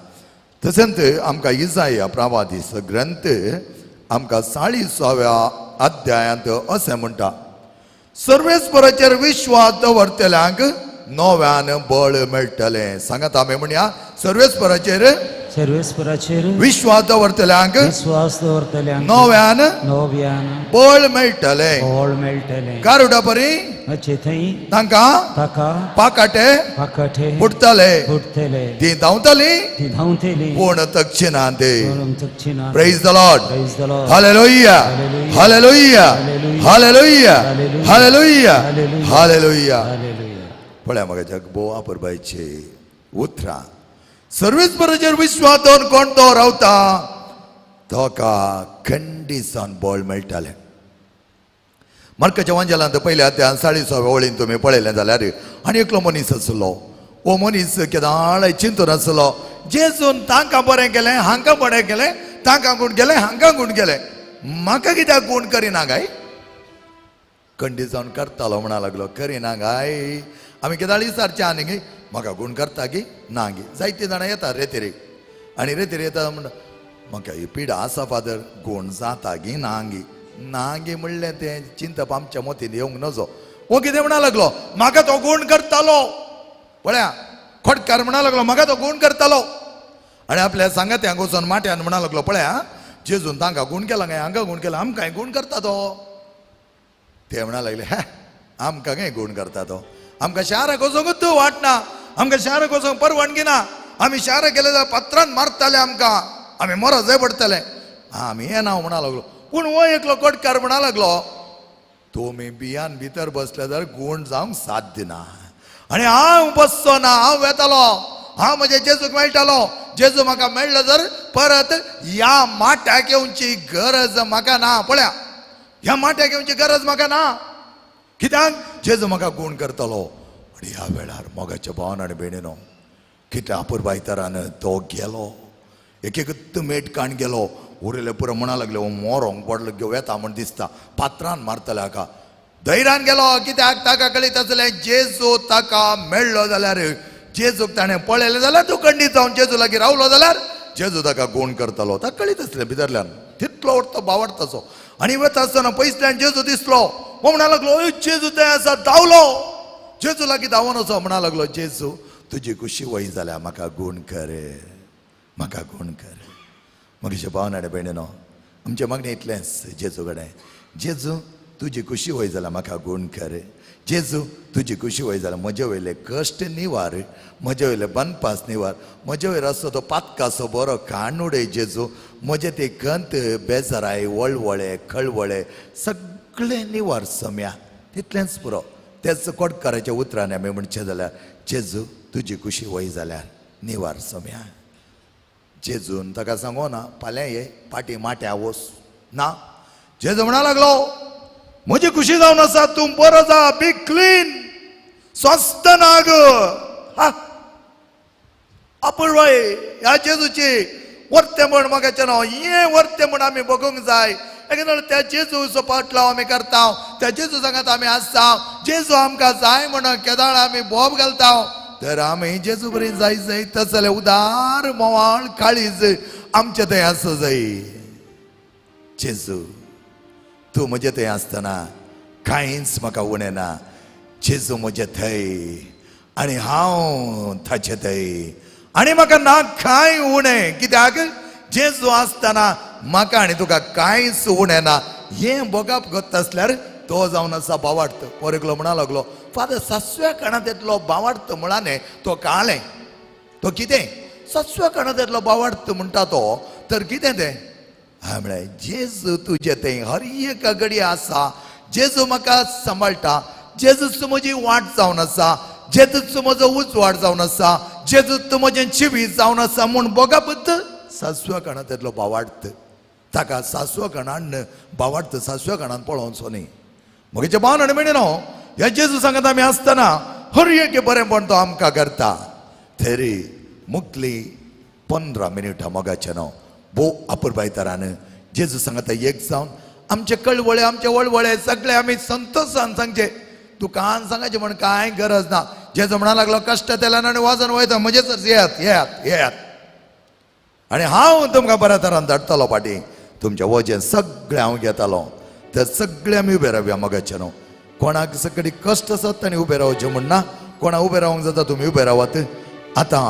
तशेंच आमकां इजाया प्रवादीस ग्रंथ आमकां 40व्या अध्यायांत अशें म्हणटा, सर्वेस्पराचेर विश्वास दवरतल्यांक नव्यान बळ मेळटलें. सांगात आमी म्हणया, सर्वेस्पराचेर सर्वेस्पराचेर विश्वास दवरतल्यांक विश्वास दवरतल्यांक नव्यान नव्यान बळ मेळटलें. बळ मेळटलें. गारुडा परी अचे थंय तांकां ताका पाकाटे पाकाटे फुटतले, फुटतले, ती धांवतली ती धांवतली, पूण तक्षिणा ते. पूण तक्षिणा. Praise the Lord. Praise the Lord. Hallelujah. Hallelujah. Hallelujah. Hallelujah. Hallelujah. Hallelujah. पळया म्हाका जग भोव आपरबायचे उतरां. सर्वेस्पराचेर विश्वास दवरून कोण तो रावता तोका खंडीसान बळ मेळटालें. मार्काच्या वांजेलांत पयल्या त्या 40व्या वळीन तुमी पळयलें जाल्यार आनी एकलो मनीस आसलो. हो मनीस केदाळ चिंतून आसलो, जेजून तांकां बरें केलें, हांकां बरें केलें, तांकां गूण केलें, हांकां गूण केलें, म्हाका कित्याक गूण करिना काय? खंडी जावन करतालो म्हणा लागलो, करिना काय? आमी केदाळ विचारचें आनी गी म्हाका गूण करता गी ना गी? जायते जाणां येता रेतेरे आनी रेतेरे येता म्हणटा, म्हाका ही पिडा आसा फादर, गूण जाता गी ना गी? ना गी म्हणलें तें चिंतप आमच्या मतींत येवंक नजो. हो कितें म्हणा लागलो, म्हाका तो गूण करतालो. पळया खोटकार म्हणा लागलो, म्हाका तो गूण करतालो. आनी आपल्या सांगात्यांक वचून माट्यान म्हणा लागलो, पळया जेजून तांकां गूण केला काय हांकां गूण केला, आमकांय गूण करता तो. ते म्हणा लागले, हे आमकां काय गूण करता तो? आमकां शाराक वचोंकूच वाटना, आमकां शाराक वचोंक परवानगी ना, आमी शाराक गेले जाल्यार पत्रान मारताले आमकां, आमी मरो जाय पडटले, आमी येना म्हणा लागलो. पूण हो एकलो कोटकार म्हणा लागलो, तुमी बियान भितर बसले जाल्यार गूण जावंक साध्य ना, आनी हांव बसचो ना, हांव वेतालो, हांव म्हज्या जेजूक मेळटालो, जेजू म्हाका मेळ्ळो जर परत ह्या माट्याक येवची गरज म्हाका ना. पळया ह्या माट्याक येवची गरज म्हाका ना, कित्याक जेजू म्हाका गूण करतलो. आनी ह्या वेळार मोगाच्या भावान आनी भयणीनो, कितल्या अपुरबायतरान तो गेलो, एक एकूच मेट काण गेलो. उरयले पुरो म्हणा लागले, हो मोरोंक पडलो घेवं वेता म्हण दिसता, पात्रान मारतले हाका. धैर्यान गेलो, कित्याक ताका कळीत आसलें जेजू ताका मेळ्ळो जाल्यार, जेजूक ताणें पळयलें जाल्यार, तूं खंडीत जावन जेजू लागीं रावलो जाल्यार जेजू ताका गूण करतलो. ताका कळीत आसलें भितरल्यान, तितलो तो बावडताचो. आनी वता आसतना पयसल्यान जेजू दिसलो, हो म्हणा लागलो, अय जेजू थंय आसा, धांवलो जेजू लागीं धांवन वचो. म्हणा लागलो, जेजू तुजी खुशी वय जाल्या म्हाका गूण कर, म्हाका गूण कर. म्हज्या भावान आनी भयणीनो, आमचें मागणें इतलेंच जेजू कडेन, जेजू तुजी खुशी वय जाल्या म्हाका गूण कर, जेजू तुजी खुशी वय जाल्या म्हजे वयले कश्ट निवार, म्हजे वयले बनपास निवार, म्हजे वयर आसतो तो पातकाचो बरो काण उडय जेजू, म्हजे ते खंत बेजाराय वळवळे खळवळे सगळे निवार सम्या. तितलेंच पुरो. तेच कोटकाराच्या उतरांनी आमी म्हणचें जाल्यार, जेजू तुजी खुशी वय जाल्यार निवार सम्या. जेजून ताका सांगो ना फाल्यां ये पाटी माट्या वस ना. जेजू म्हणा लागलो, म्हजी खुशी जावन आसा, तूं बरो जा, बी क्लीन, स्वस्थ ना ग. हा अपुरबाय ह्या जेजूची वर्ते म्हण म्हाका नांव, हें वर्ते म्हण आमी बगूंक जाय. एकदा त्या जेजूचो पाटलाव आमी करता, त्या जेजू सांगात आमी आसता, जेजू आमकां जाय म्हणून केदाळ आमी बोब घालता, तर आमी जेजू बरी जाय जाय तसले उदार मोवाळ काळीज आमचे थंय आसा जाय. जेजू तूं म्हजे थंय आसतना कांयच म्हाका उणें ना, जेजू म्हजे थंय आनी हांव ताचे थंय, आनी म्हाका ना कांय उणें. कित्याक जेजू आसतना म्हाका आनी तुका कांयच उणें ना. हें भोगप गत आसल्यार तो जावन आसा बावार्थ. पोर एकलो म्हणा लागलो, फादर सासव्या काणांत येतलो बावार्थ म्हणा न्ही, तो काळें तो कितें सासव्या काणांत येतलो बावार्थ म्हणटा तो, तर कितें तें? हांवें म्हळें जेजू तुजे थंय हर एका घडये आसा, जेजू म्हाका सांबाळटा, जेजूच म्हजी वाट जावन आसा, जेजूच म्हजो उजवाड जावन आसा, जेजूच म्हजें जिवीत जावन आसा म्हूण बोगाबद्द सासव्या कणांतलो भावार्थ ताका सासव्या कणान भावार्थ सासव्या कणान पळोवचो न्ही. म्हगेच्या भावन आनी भयणीनो, ह्या जेजू सांगत आमी आसतना हर एक बरेंपण तो आमकां करता. तरी मुखली 15 मिनटां मोगाचें न्हू भोव अपुरबायतरान जेजू सांगता एक जावन आमचे कळवळे आमचे वळवळे सगळे आमी संतोशान सांगचे. तुकान सांगायचें म्हण कांय गरज ना. जेजू म्हणा लागलो कश्ट तेल्यान आनी वाजन वयता म्हजे सर येयात येयात येयात आनी हांव तुमकां बऱ्या तरान धाडटलो फाटीं, तुमचें वजें सगळें हांव घेतालो. तर सगळे आमी उबे रावया मोगाचें न्हू. कोणाक सगळी कश्ट आसात तांणी उबे रावचें म्हण ना, कोणा उबे रावंक जाता तुमी उबे रावात. आतां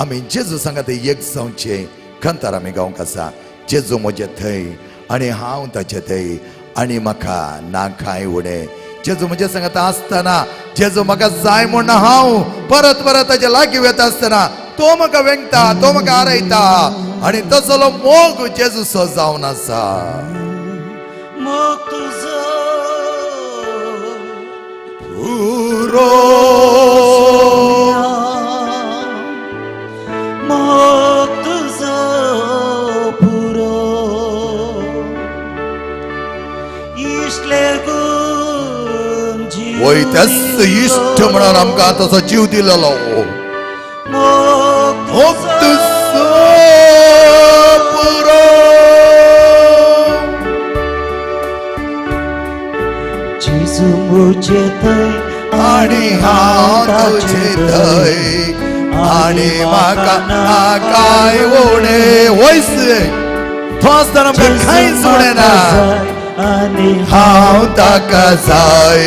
आमी जेजू सांगता एक जावचें खंतार आमी गावंक आसा. जेजू म्हजे थंय आनी हांव ताचे थंय आनी म्हाका ना कांय उणें. जेजू म्हजे सांगता आसतना जेजू म्हाका जाय म्हूण हांव परत परत ताच्या लागीं वता आसतना तो म्हाका वेंगता, तो म्हाका आरयता आनी तसलो मोग जेजूचो जावन आसा. मोग तुजो पुरो मोग तुजो पुरो इश्ले गुण जीव वय त्याच इश्ट म्हणून आमकां तसो जीव दिलेलो. मोग मोग तुजो पुरो जेजू म्हजे थंय आनी हांव तुजे थंय आनी म्हाका ना कांय उणें. वयस तो आसतना आमकां कांयच उणें ना. आनी हांव ताका जाय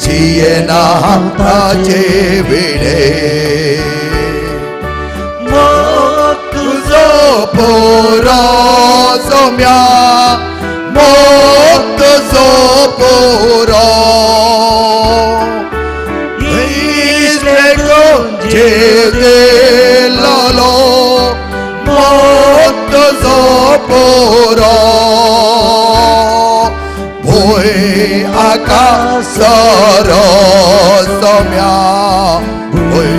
जियेना हांव ताचे विणें. मोग तुजो पुरो सोम्या मोग तुजो पुरो इश्ले जीव दिलोलो मोग तुजो पुरो भूंय आकाशार सोम्या भूंय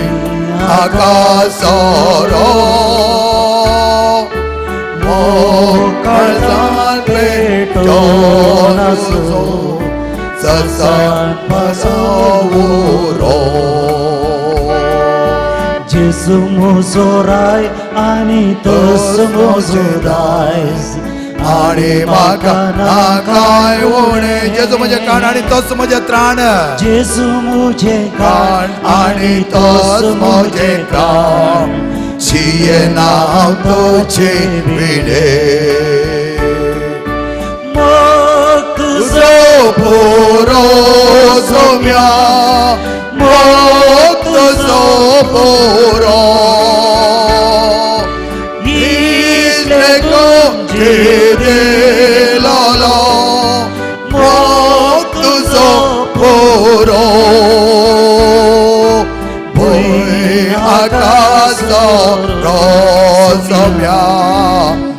आकाशार मोकळसान पेटोन तुजो ससान पसावरो. जेजू म्हजो राय आनी तोच म्हजो दायज आनी म्हाका ना कांय उणें. जेजू म्हजें काण आनी तोच म्हजें त्राण. जेजू म्हजें काण आनी तोच म्हजें त्राण जियेना हांव तुजे विणें. मोग तुजो तुजो पुरो सोम्या मोग तुजो पुरो इश्ले जीव दिलोलो मोग तुजो पुरो भूंय आकाशार सोम्या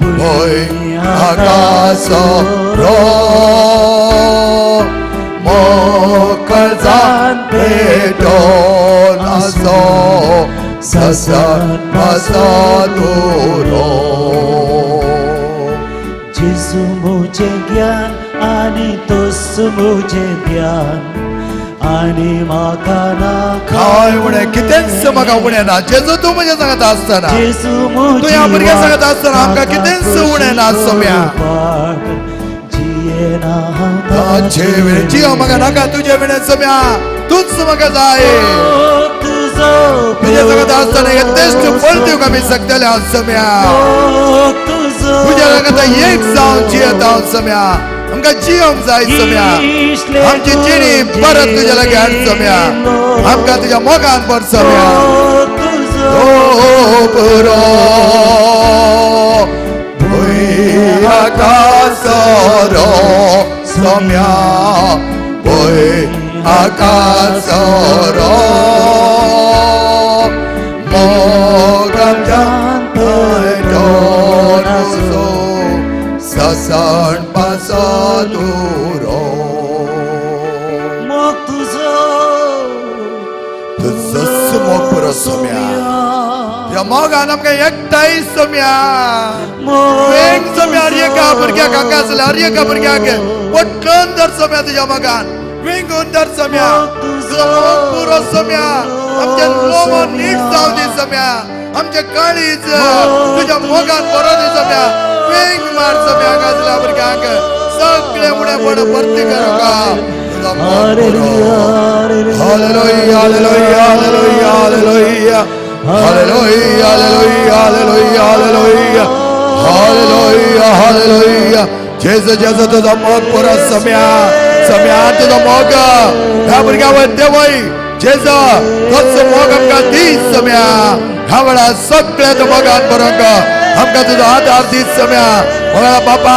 भूंय आकाशार मोकळसान पेटोन आसो ससान पसादुरो. जेजू म्हजें ज्ञान आनी तोच म्हजें ध्यान आनी म्हाका ना कांय उणें कितेंच म्हाका उणें ना. जेजू तूं म्हजें सांगता आसतना जेजू म्हजी तूं ह्या भुरग्यां सांगता आसतना आमकां कितेंच उणें ना सोम्या. वाट जियेना हांव ताचे विणें जियो म्हाका नाका तुजे विणें सोम्या, तूंच म्हाका जाय. मोग तुजो तुज्या सांगता आसतना येतेश्ट फळ दिवंक आमी शकतले हांव सोम्या. मोग तुजो तुज्या सांगता एक जावन जियेता हांव सोम्या. आमकां जियोंक जाय सोम्या. आमची जिणी परत तुज्या लागीं हाड सोम्या. आमकां तुज्या मोगान भर सोम्या. मोग तुजो ओ पुरो भूंय आकाशार सोम्या भूंय आकाशार मोगाच्या पेटोन तुजो व्यसन पासदुरो मोग तुजो तुजोच मोग पुरो सोम्या. ह्या मोगान आमकां एकठांय सोम्या. वेंग सोम्या हर एका भुरग्याक हांगा आसल्या हर एका भुरग्याक पटकन धर सोम्या तुज्या मोगान वेंगून धर सोम्या. तुजो मोग पुरो सोम्या. आमच्या लोमो नीट जावं दी सोम्या. आमचे काळीज तुज्या मोगान बरो दी सोम्या. वेंग मार सोम्या हांगा आसल्या भुरग्यांक सगळे उणें पड भरती करूं तुजो मोग पुरो. Hallelujah, hallelujah, hallelujah, hallelujah. Hallelujah, hallelujah, hallelujah, hallelujah. Hallelujah, hallelujah. जेजू जेजू तुझो मोग पुरो सम्या. सम्या तुझो मोग ह्या भुरग्या देवय जेजू तोच मोग आमकां दी सम्या. ह्या वेळार सगळ्या तुज्या मोगान बरोवंक आमकां तुजो आदार दीत सम्या. मोगाळा बापा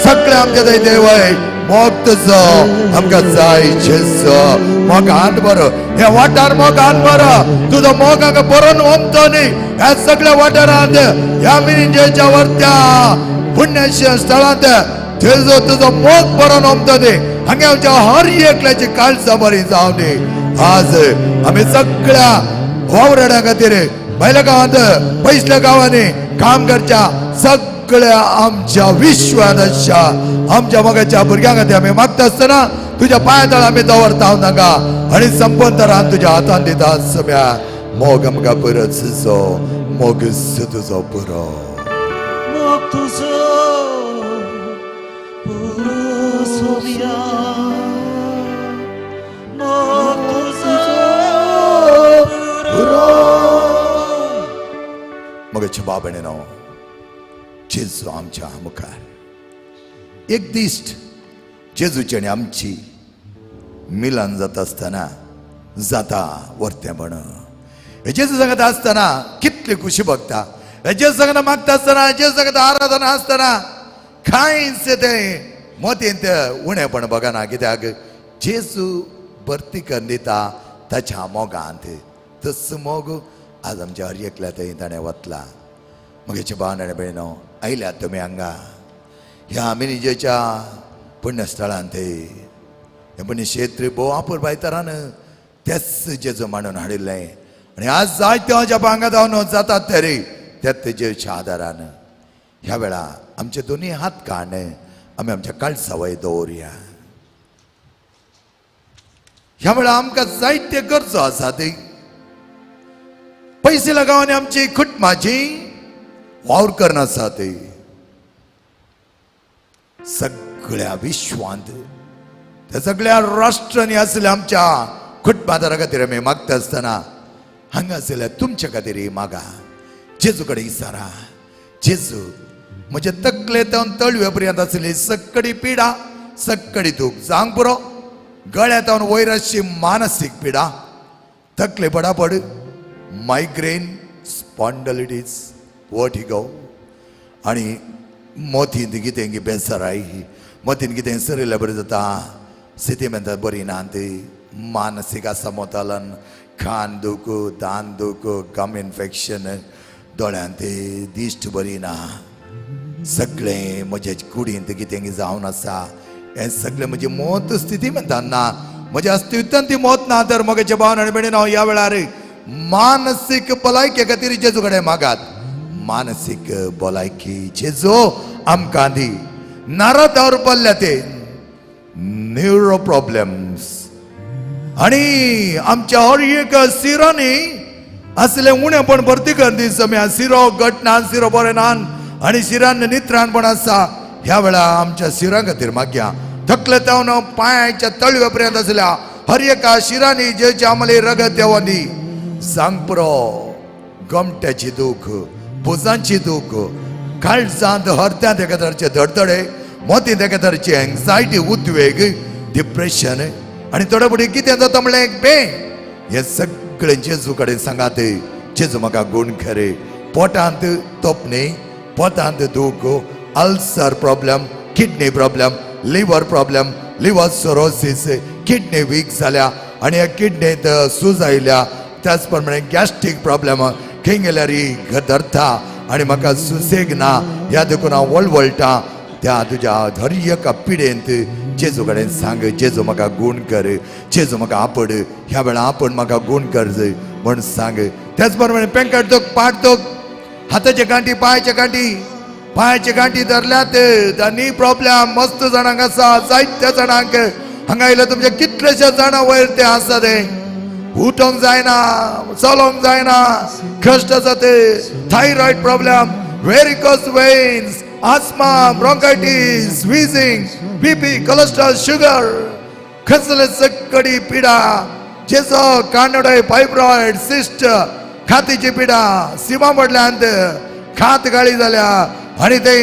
सगळे आमच्या थंय देवय मोग तुजो आमकां जाय जेजू. मोग हात बरो ह्या वाठार मोग हात बरो तुजो मोग हांगा बरोवन ओमतो न्ही ह्या सगळ्या वाठारांत ह्या मिरिंजेच्या वरत्या पुण्य स्थळांत जेजू तुजो मोग बरोवन ओमतो न्ही. हांगा आमच्या हर एकल्याची काळजां बरी जावं दी. आज आमी सगळ्या वावराड्या खातीर भायल्या गांवांत पयसल्या गांवांनी काम करच्या सगळ्या आमच्या विश्वात आसच्या आमच्या मोगाच्या भुरग्यां खातीर आमी मागता आसतना तुज्या पांया तळ आमी दवरता नाका आनी संपंतरान तुज्या हातान दिता सम्या. मोग आमकां पुरो तुजो मोग तुजो पुरो. मोग तुजो पुरो सोम्या. मोग तुजो पुरो. मोगाच्या बाबणेनो जेजू आमच्या मुखार एक दिश्ट जेजूची आनी आमची मिलन जाता आसतना जाता वर्तेपण. हे जेजू सांगता आसतना कितली खुशी बघता. हे जेजू सांगता मागता आसतना जेजू सांगता आराधना आसतना कांयच तें मोतींत उणेपण बघना. कित्याक जेजू भरती करून दिता ताच्या मोगांत. तस मोग आज आमच्या हर एकल्या थंय ताणें वतला. मगेचे भाव आनी भयणो आयल्यात तुमी हांगा ह्या मिनिजेच्या पुण्यस्थळांत. हें पुण्यक्षेत्र भोव अपुरबाय तरान तेच जेजू मांडून हाडिल्लें आनी आज जायते ज्या हांगा जावन जातात तरी त्याच जेजूच्या आदारान ह्या वेळा आमचे दोनूय हात काण आमी आमच्या काळसा वयर दवरुया. ह्या वेळा आमकां जायते गरजो आसात. पयशे गांवांनी आमची कुटुंबाची वावर करनासात. सगळ्या विश्वांत त्या सगळ्या राष्ट्रांनी आसल्या आमच्या कुटुंबादारा खातीर आमी मागता आसतना हांगा आसल्या तुमच्या खातीर मागा. जेजू कडेन इसारा जेजू म्हजे तकले तावन तळवे पर्यंत आसली सगळी पिडा सगळी दूख जावंक पुरो. गळ्या तावन वयर आसची मानसीक पिडा तकले पडापड मायग्रेन स्पॉन्डलिटीस वर्टिगो आनी मोतींत कितें बेसराय मोतीन कितें सरिल्ल्या बरें जाता स्थिती म्हणटा बरी ना ती मानसीक असमतोलन खान दूख दान दूख गम इन्फेक्शन दोळ्यांत दिश्ट बरी ना सगळें म्हज्या कुडींत कितें जावन आसा हें सगळें म्हजी मौत स्थिती म्हणटा ना म्हज्या अस्तित्वान ती मौत ना तर म्हज्या भावन आनी भयणीन हांव ह्या वेळार मानसीक भलायके खातीर जेजू कडेन मागात. मानसीक भलायकी जेजू आमकां दी. नारदावर पडल्या ते न्युरो प्रॉब्लेम्स आनी आमच्या हर एक सिरांनी असले उणेपण भरती कर दी सम्या. सिरो घट ना सिरो बरें ना आनी शिरान नित्राणपण आसा. ह्या वेळा आमच्या शिरां खातीर मागया. थकले तावन पांयाच्या तळव्या पर्यंत आसल्या हर एका शिरांनी जेचे आमले रगत देवोन दी. सांग पुरो गमट्याची दूख भुजांची दूख काळजांत हरत्यांत एका तरेचे धडधडे मोतींत एका तरेची एन्जायटी उद्वेग डिप्रेशन आनी थोडे फुडें कितें जाता म्हणल्यार एक पेन. हें सगळें जेजू कडेन सांगात. जेजू म्हाका गूण खरे. पोटांत तोपणी पोटांत दूख ulcer problem kidney problem liver problem liver cirrhosis kidney weak जाल्या आनी ह्या किडनीत सूज आयल्या. त्याच प्रमाणे गॅस्ट्रीक प्रॉब्लेम खंय गेल्यार धरता आनी म्हाका सुसेग ना ह्या देखून हांव वळवळटा. त्या तुज्या हर एका पिडेंत जेजू कडेन सांग, जेजू म्हाका गूण कर, जेजू म्हाका आपड, ह्या वेळार आपण म्हाका गूण कर म्हण सांग. त्याच प्रमाणे पेंकट दोख, पाट दोख, हाताचे गांठी, पांयाचे गांठी, पांयाचे गांठी धरल्यात, नी प्रॉब्लेम मस्त जाणांक आसा, जायत्या जाणांक हांगा आयल्या तुमच्या कितलेशे जाणां वयर ते आसा, ते उठोंक जायना, चलोंक जायना, कश्ट आसा ते, thyroid problem, varicose veins, asthma, bronchitis, wheezing, BP, cholesterol, sugar, कसले सक्कडी पिडा, जेजो कानडय, फायब्रॉइड, सिस्ट, खातीची पिडा, सिमा पडल्यांत खात गाळी जाल्या आनी ते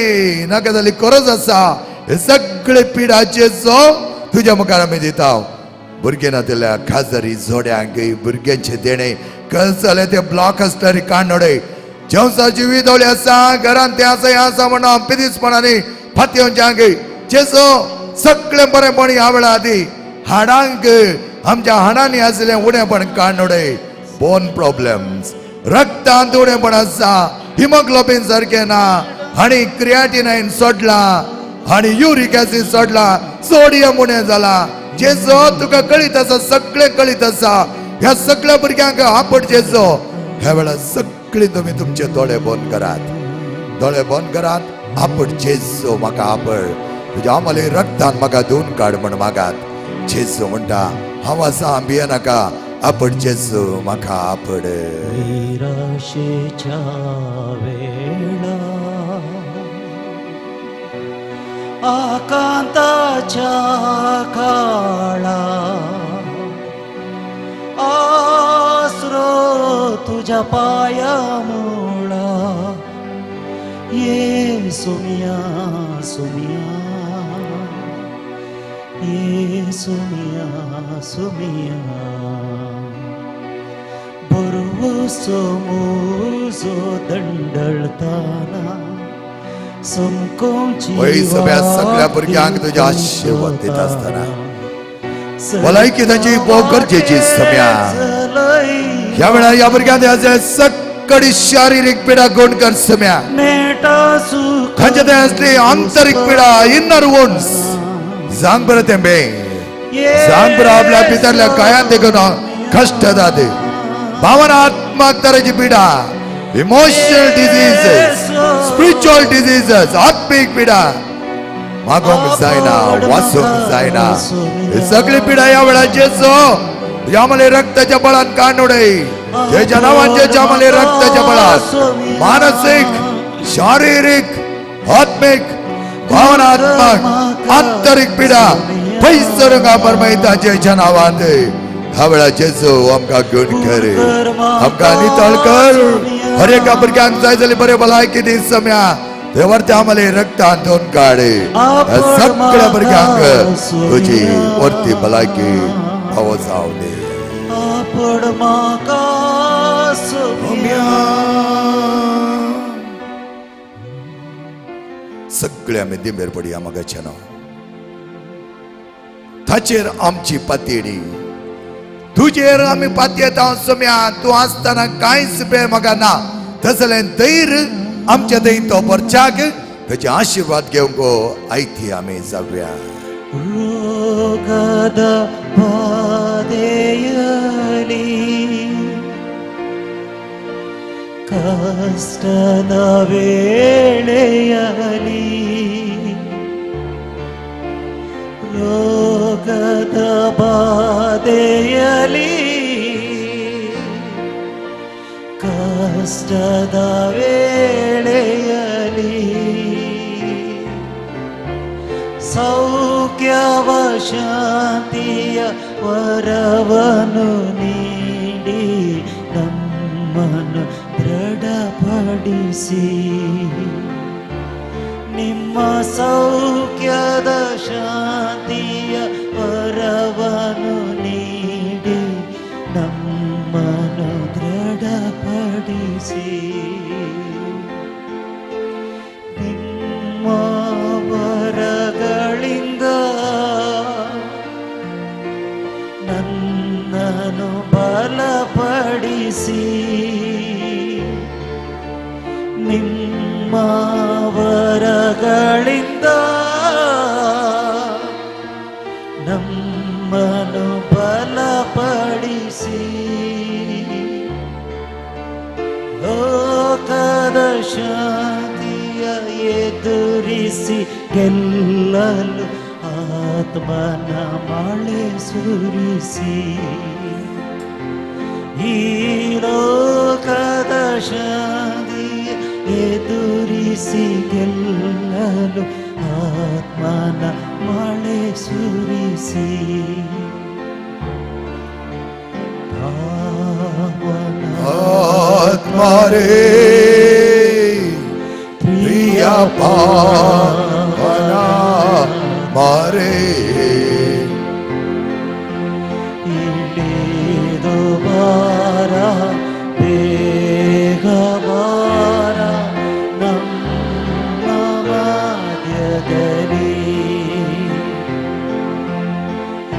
नाका जाली गरज आसा, हे सगळे पिडा जेजो तुज्या मुखार आमी दिता. भुरगें नातिल्ल्या खाजरी जोड्यांक भुरग्यांचे देणे कसले ते ब्लॉक आसतरी कानडय जेवसाची विदोळी आसा, घरान ते आसा हें आसा म्हणून पिदीसपणांनी फातयेवच्यांक जेजो सगळें बरेंपण ह्या वेळार दी. हाडांक आमच्या हाडांनी आसलें उणेपण काडनोडे, बोन प्रॉब्लेम्स, रक्तांत उणेपण आसा, हिमोग्लोबीन सारकें ना आनी क्रियाटिनायन सोडला आनी युरीक एसिड सोडला, सोडियम उणें जाला. जेजो तुका कळीत आसा, सगळें कळीत आसा. ह्या सगळ्या भुरग्यांक आपट जेजो. ह्या वेळार सगळीं तुमी तुमचे दोळे बंद करात, दोळे बंद करात. आपट जेजो, म्हाका आपड, तुज्या आमले रक्तान म्हाका धुवन काड म्हण मागात. जेजो म्हणटा, हांव आसा, भिये नाका. आपट जेजो, म्हाका आपड. निराशेच्या वेळा, आकांताच्या काळा, आसरो तुझ्या पायामुळा, ये सोमिया सोमिया, ये सोमिया सोमिया, बरवसो मुजो दंडळताना समकोंची. वय सगळ्या सगळ्या भुरग्यांक तुज्या आशीर्वाद दिता आसतना भलायकी तांची भोव गरजेची सम्या. ह्या वेळार ह्या भुरग्यांक सगळी शारिरीक पिडा गुण कर सम्या. तांचे ते असली आंतरीक पिडा, इनर वुंड्स, सांग बरं ते बे, सांग बरं, आपल्या भितरल्या कायांत देखून कश्ट जाते, भावनात्मक तरेची पिडा, इमोशनल डिझिजेस, स्पिरिच्युअल डिझिजेस, आत्मीक पिडा, मागोंक जायना, वाचूंक जायना, ही सगळी पिडा ह्या वेळार जेजो तुज्या आम्हाला रक्ताच्या बळान काढ. ज्याच्या नावान आम्हाला रक्ताच्या बळात मानसिक, शारीरिक, आत्मिक, भावनात्मक, आंतरिक पिडा पयस परमायता जेच्या नावान. ह्या वेळार जेजू आमकां गुण कर, आमकां नितळ कर. हर एका भुरग्यांक जाय जाल्यार बरे भलायकी दी सम्या. ते आम्हाला रक्तान धुवन काडे. ह्या सगळ्या भुरग्यांक तुजी वरती भलायकी फावो जावं दे. आपड म्हाका सोमिया. सगळे आमी दिंबेर पडया मगाचे नांव. ताचेर आमची पातयेणी, तुजेर आमी पातयेता सम्या. तूं आसतना कांयच बेळ म्हाका ना, तसलें धैर्य आमच्या थंय तो परच्याक ताचे आशिर्वाद घेवंक आयती आमी जावया. ರೋಗದ ಬಾಧೆಯಲಿ, ಕಷ್ಟದ ವೇಳೆಯಲಿ, ರೋಗದ ಬಾಧೆಯಲಿ, ಕಷ್ಟದ ವೇಳೆಯಲಿ, ಸೌಖ್ಯವ ಶಾಂತಿಯ ವರವನ್ನು ನೀಡಿ ನಮ್ಮನ್ನು ದೃಢಪಡಿಸಿ. ನಿಮ್ಮ ಸೌಖ್ಯದ ಶಾಂತಿಯ ವರವನ್ನು ನೀಡಿ ನಮ್ಮನ್ನು ದೃಢಪಡಿಸಿ. ನಿಮ್ಮ ವರಗಳಿಂದ ನನ್ನನ್ನು ಬಲಪಡಿಸಿ. ನಿಮ್ಮ ವರಗಳಿಂದ ಎದುರಿಸಿ ಗೆಲ್ಲಲು ಆತ್ಮನ ಮಳೆ ಸುರಿಸಿ. ಈ ಲೋಕದ ಶಾಂತಿಯ ಎದುರಿಸಿ ಗೆಲ್ಲಲು ಆತ್ಮನ ಮಳೆ ಸುರಿಸಿ. ಪಾವನ ಆತ್ಮರೇ ಪ್ರಿಯ ಪಾವನ ಮಾರೇ ಇಳಿದು ಬಾರ ಬೇಗ ಬಾರ ನಮ್ಮ ಮಧ್ಯದಲ್ಲಿ.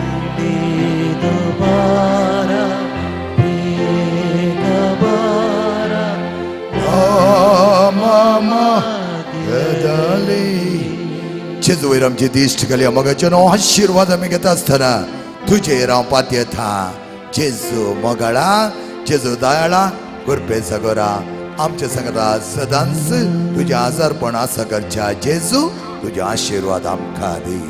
ಇಳಿದು ಬಾರ ಬೇಗ ಬಾರ ನಮ್ಮ मध्यದಲ್ಲಿ. जेजू वयर आमची दिश्ट घाली मोगाचें आशिर्वाद आमी घेता आसतना तुजेर हांव पातयेता. जेजू मोगाळा, जेजू दयाळा, कृपे सगोरा आमच्या संगता सदांच तुजें आजारपण आसा करच्या. जेजू तुजे आशिर्वाद आमकां दी.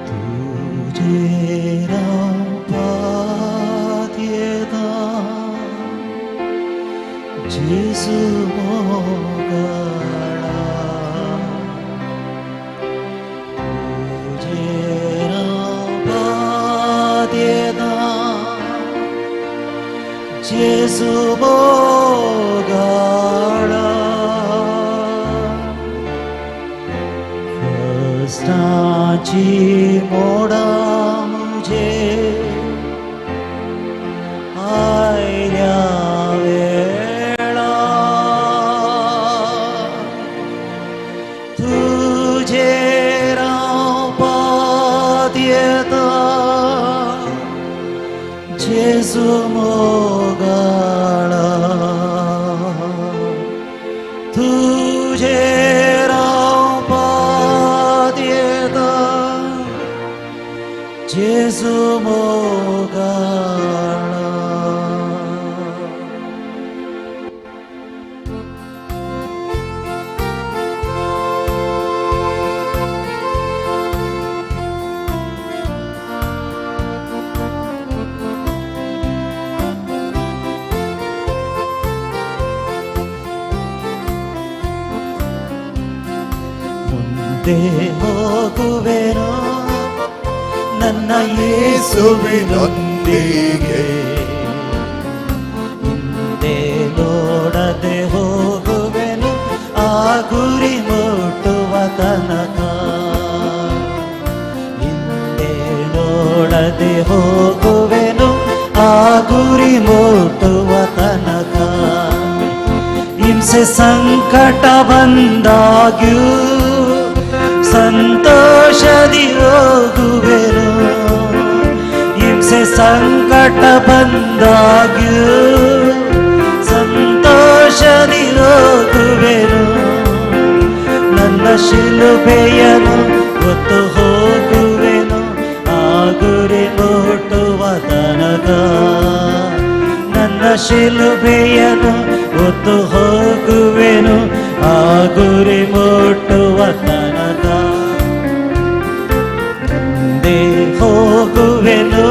तुजेर हांव पातयेता जेजू मोगाळा. तुजेर हांव पातयेता जेजू मोगाळा. कश्टाची मोडां मुजे आयल्या वेळा तुजेर हांव पातयेता जेजू मोगाळा. तुजेर हांव पातयेता जेजू मोगाळा. ಮುಂದೆ ಹೋಗುವೆನು ನನ್ನ ಯೇಸುವಿನೊಂದಿಗೆ. ಹಿಂದೆ ನೋಡದೆ ಹೋಗುವೆನು ಆ ಗುರಿ ಮುಟ್ಟುವ ತನಕ. ಹಿಂದೆ ನೋಡದೆ ಹೋಗುವೆನು ಆ ಗುರಿ ಮುಟ್ಟುವ ತನಕ. ಹಿಂಸೆ ಸಂಕಟ ಬಂದಾಗ್ಯೂ ಸಂತೋಷದಿ ಹೋಗುವೆನು. ಹಿಂಸೆ ಸಂಕಟ ಬಂದಾಗ್ಯೂ ಸಂತೋಷದಿ ಹೋಗುವೆನು. ನನ್ನ ಶಿಲುಬೆಯನ್ನು ಹೊತ್ತು ಹೋಗುವೆನು ಆ ಗುರಿ ಮುಟ್ಟುವ ತನಕ. ನನ್ನ ಶಿಲುಬೆಯನ್ನು ಹೊತ್ತು ಹೋಗುವೆನು ಆ ಗುರಿ ಮುಟ್ಟುವ ತನಕ. ಮುಂದೆ ಹೋಗುವೆನು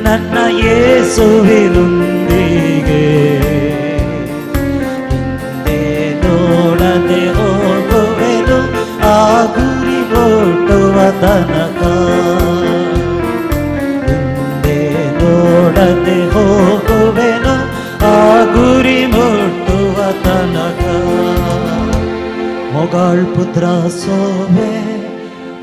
ನನ್ನ ಯೇಸುವಿನೊಂದಿಗೆ. ಹಿಂದೆ ನೋಡದೆ ಹೋಗುವೆನು ಆ ಗುರಿ ಮುಟ್ಟುವ ತನಕ. ಹಿಂದೆ ನೋಡದೆ ಹೋಗುವೆನು ಆ ಗುರಿ ಮುಟ್ಟುವ ತನಕ. ಮೊಗಾಳ್ ಪುತ್ರ ಸೋವೆ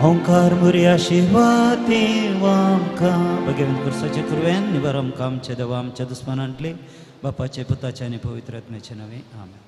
ಓಂಕಾರ ಮುರಿಯ ಶಿವಾತಿ ವಾಂಕ भगवंत कुर्साचे कुरवेन निवार आमकां आमच्या देवा आमच्या दुस्मानांतली बापाचे पुताचे आनी पवित्र आत्म्याचे नांवे आमेन.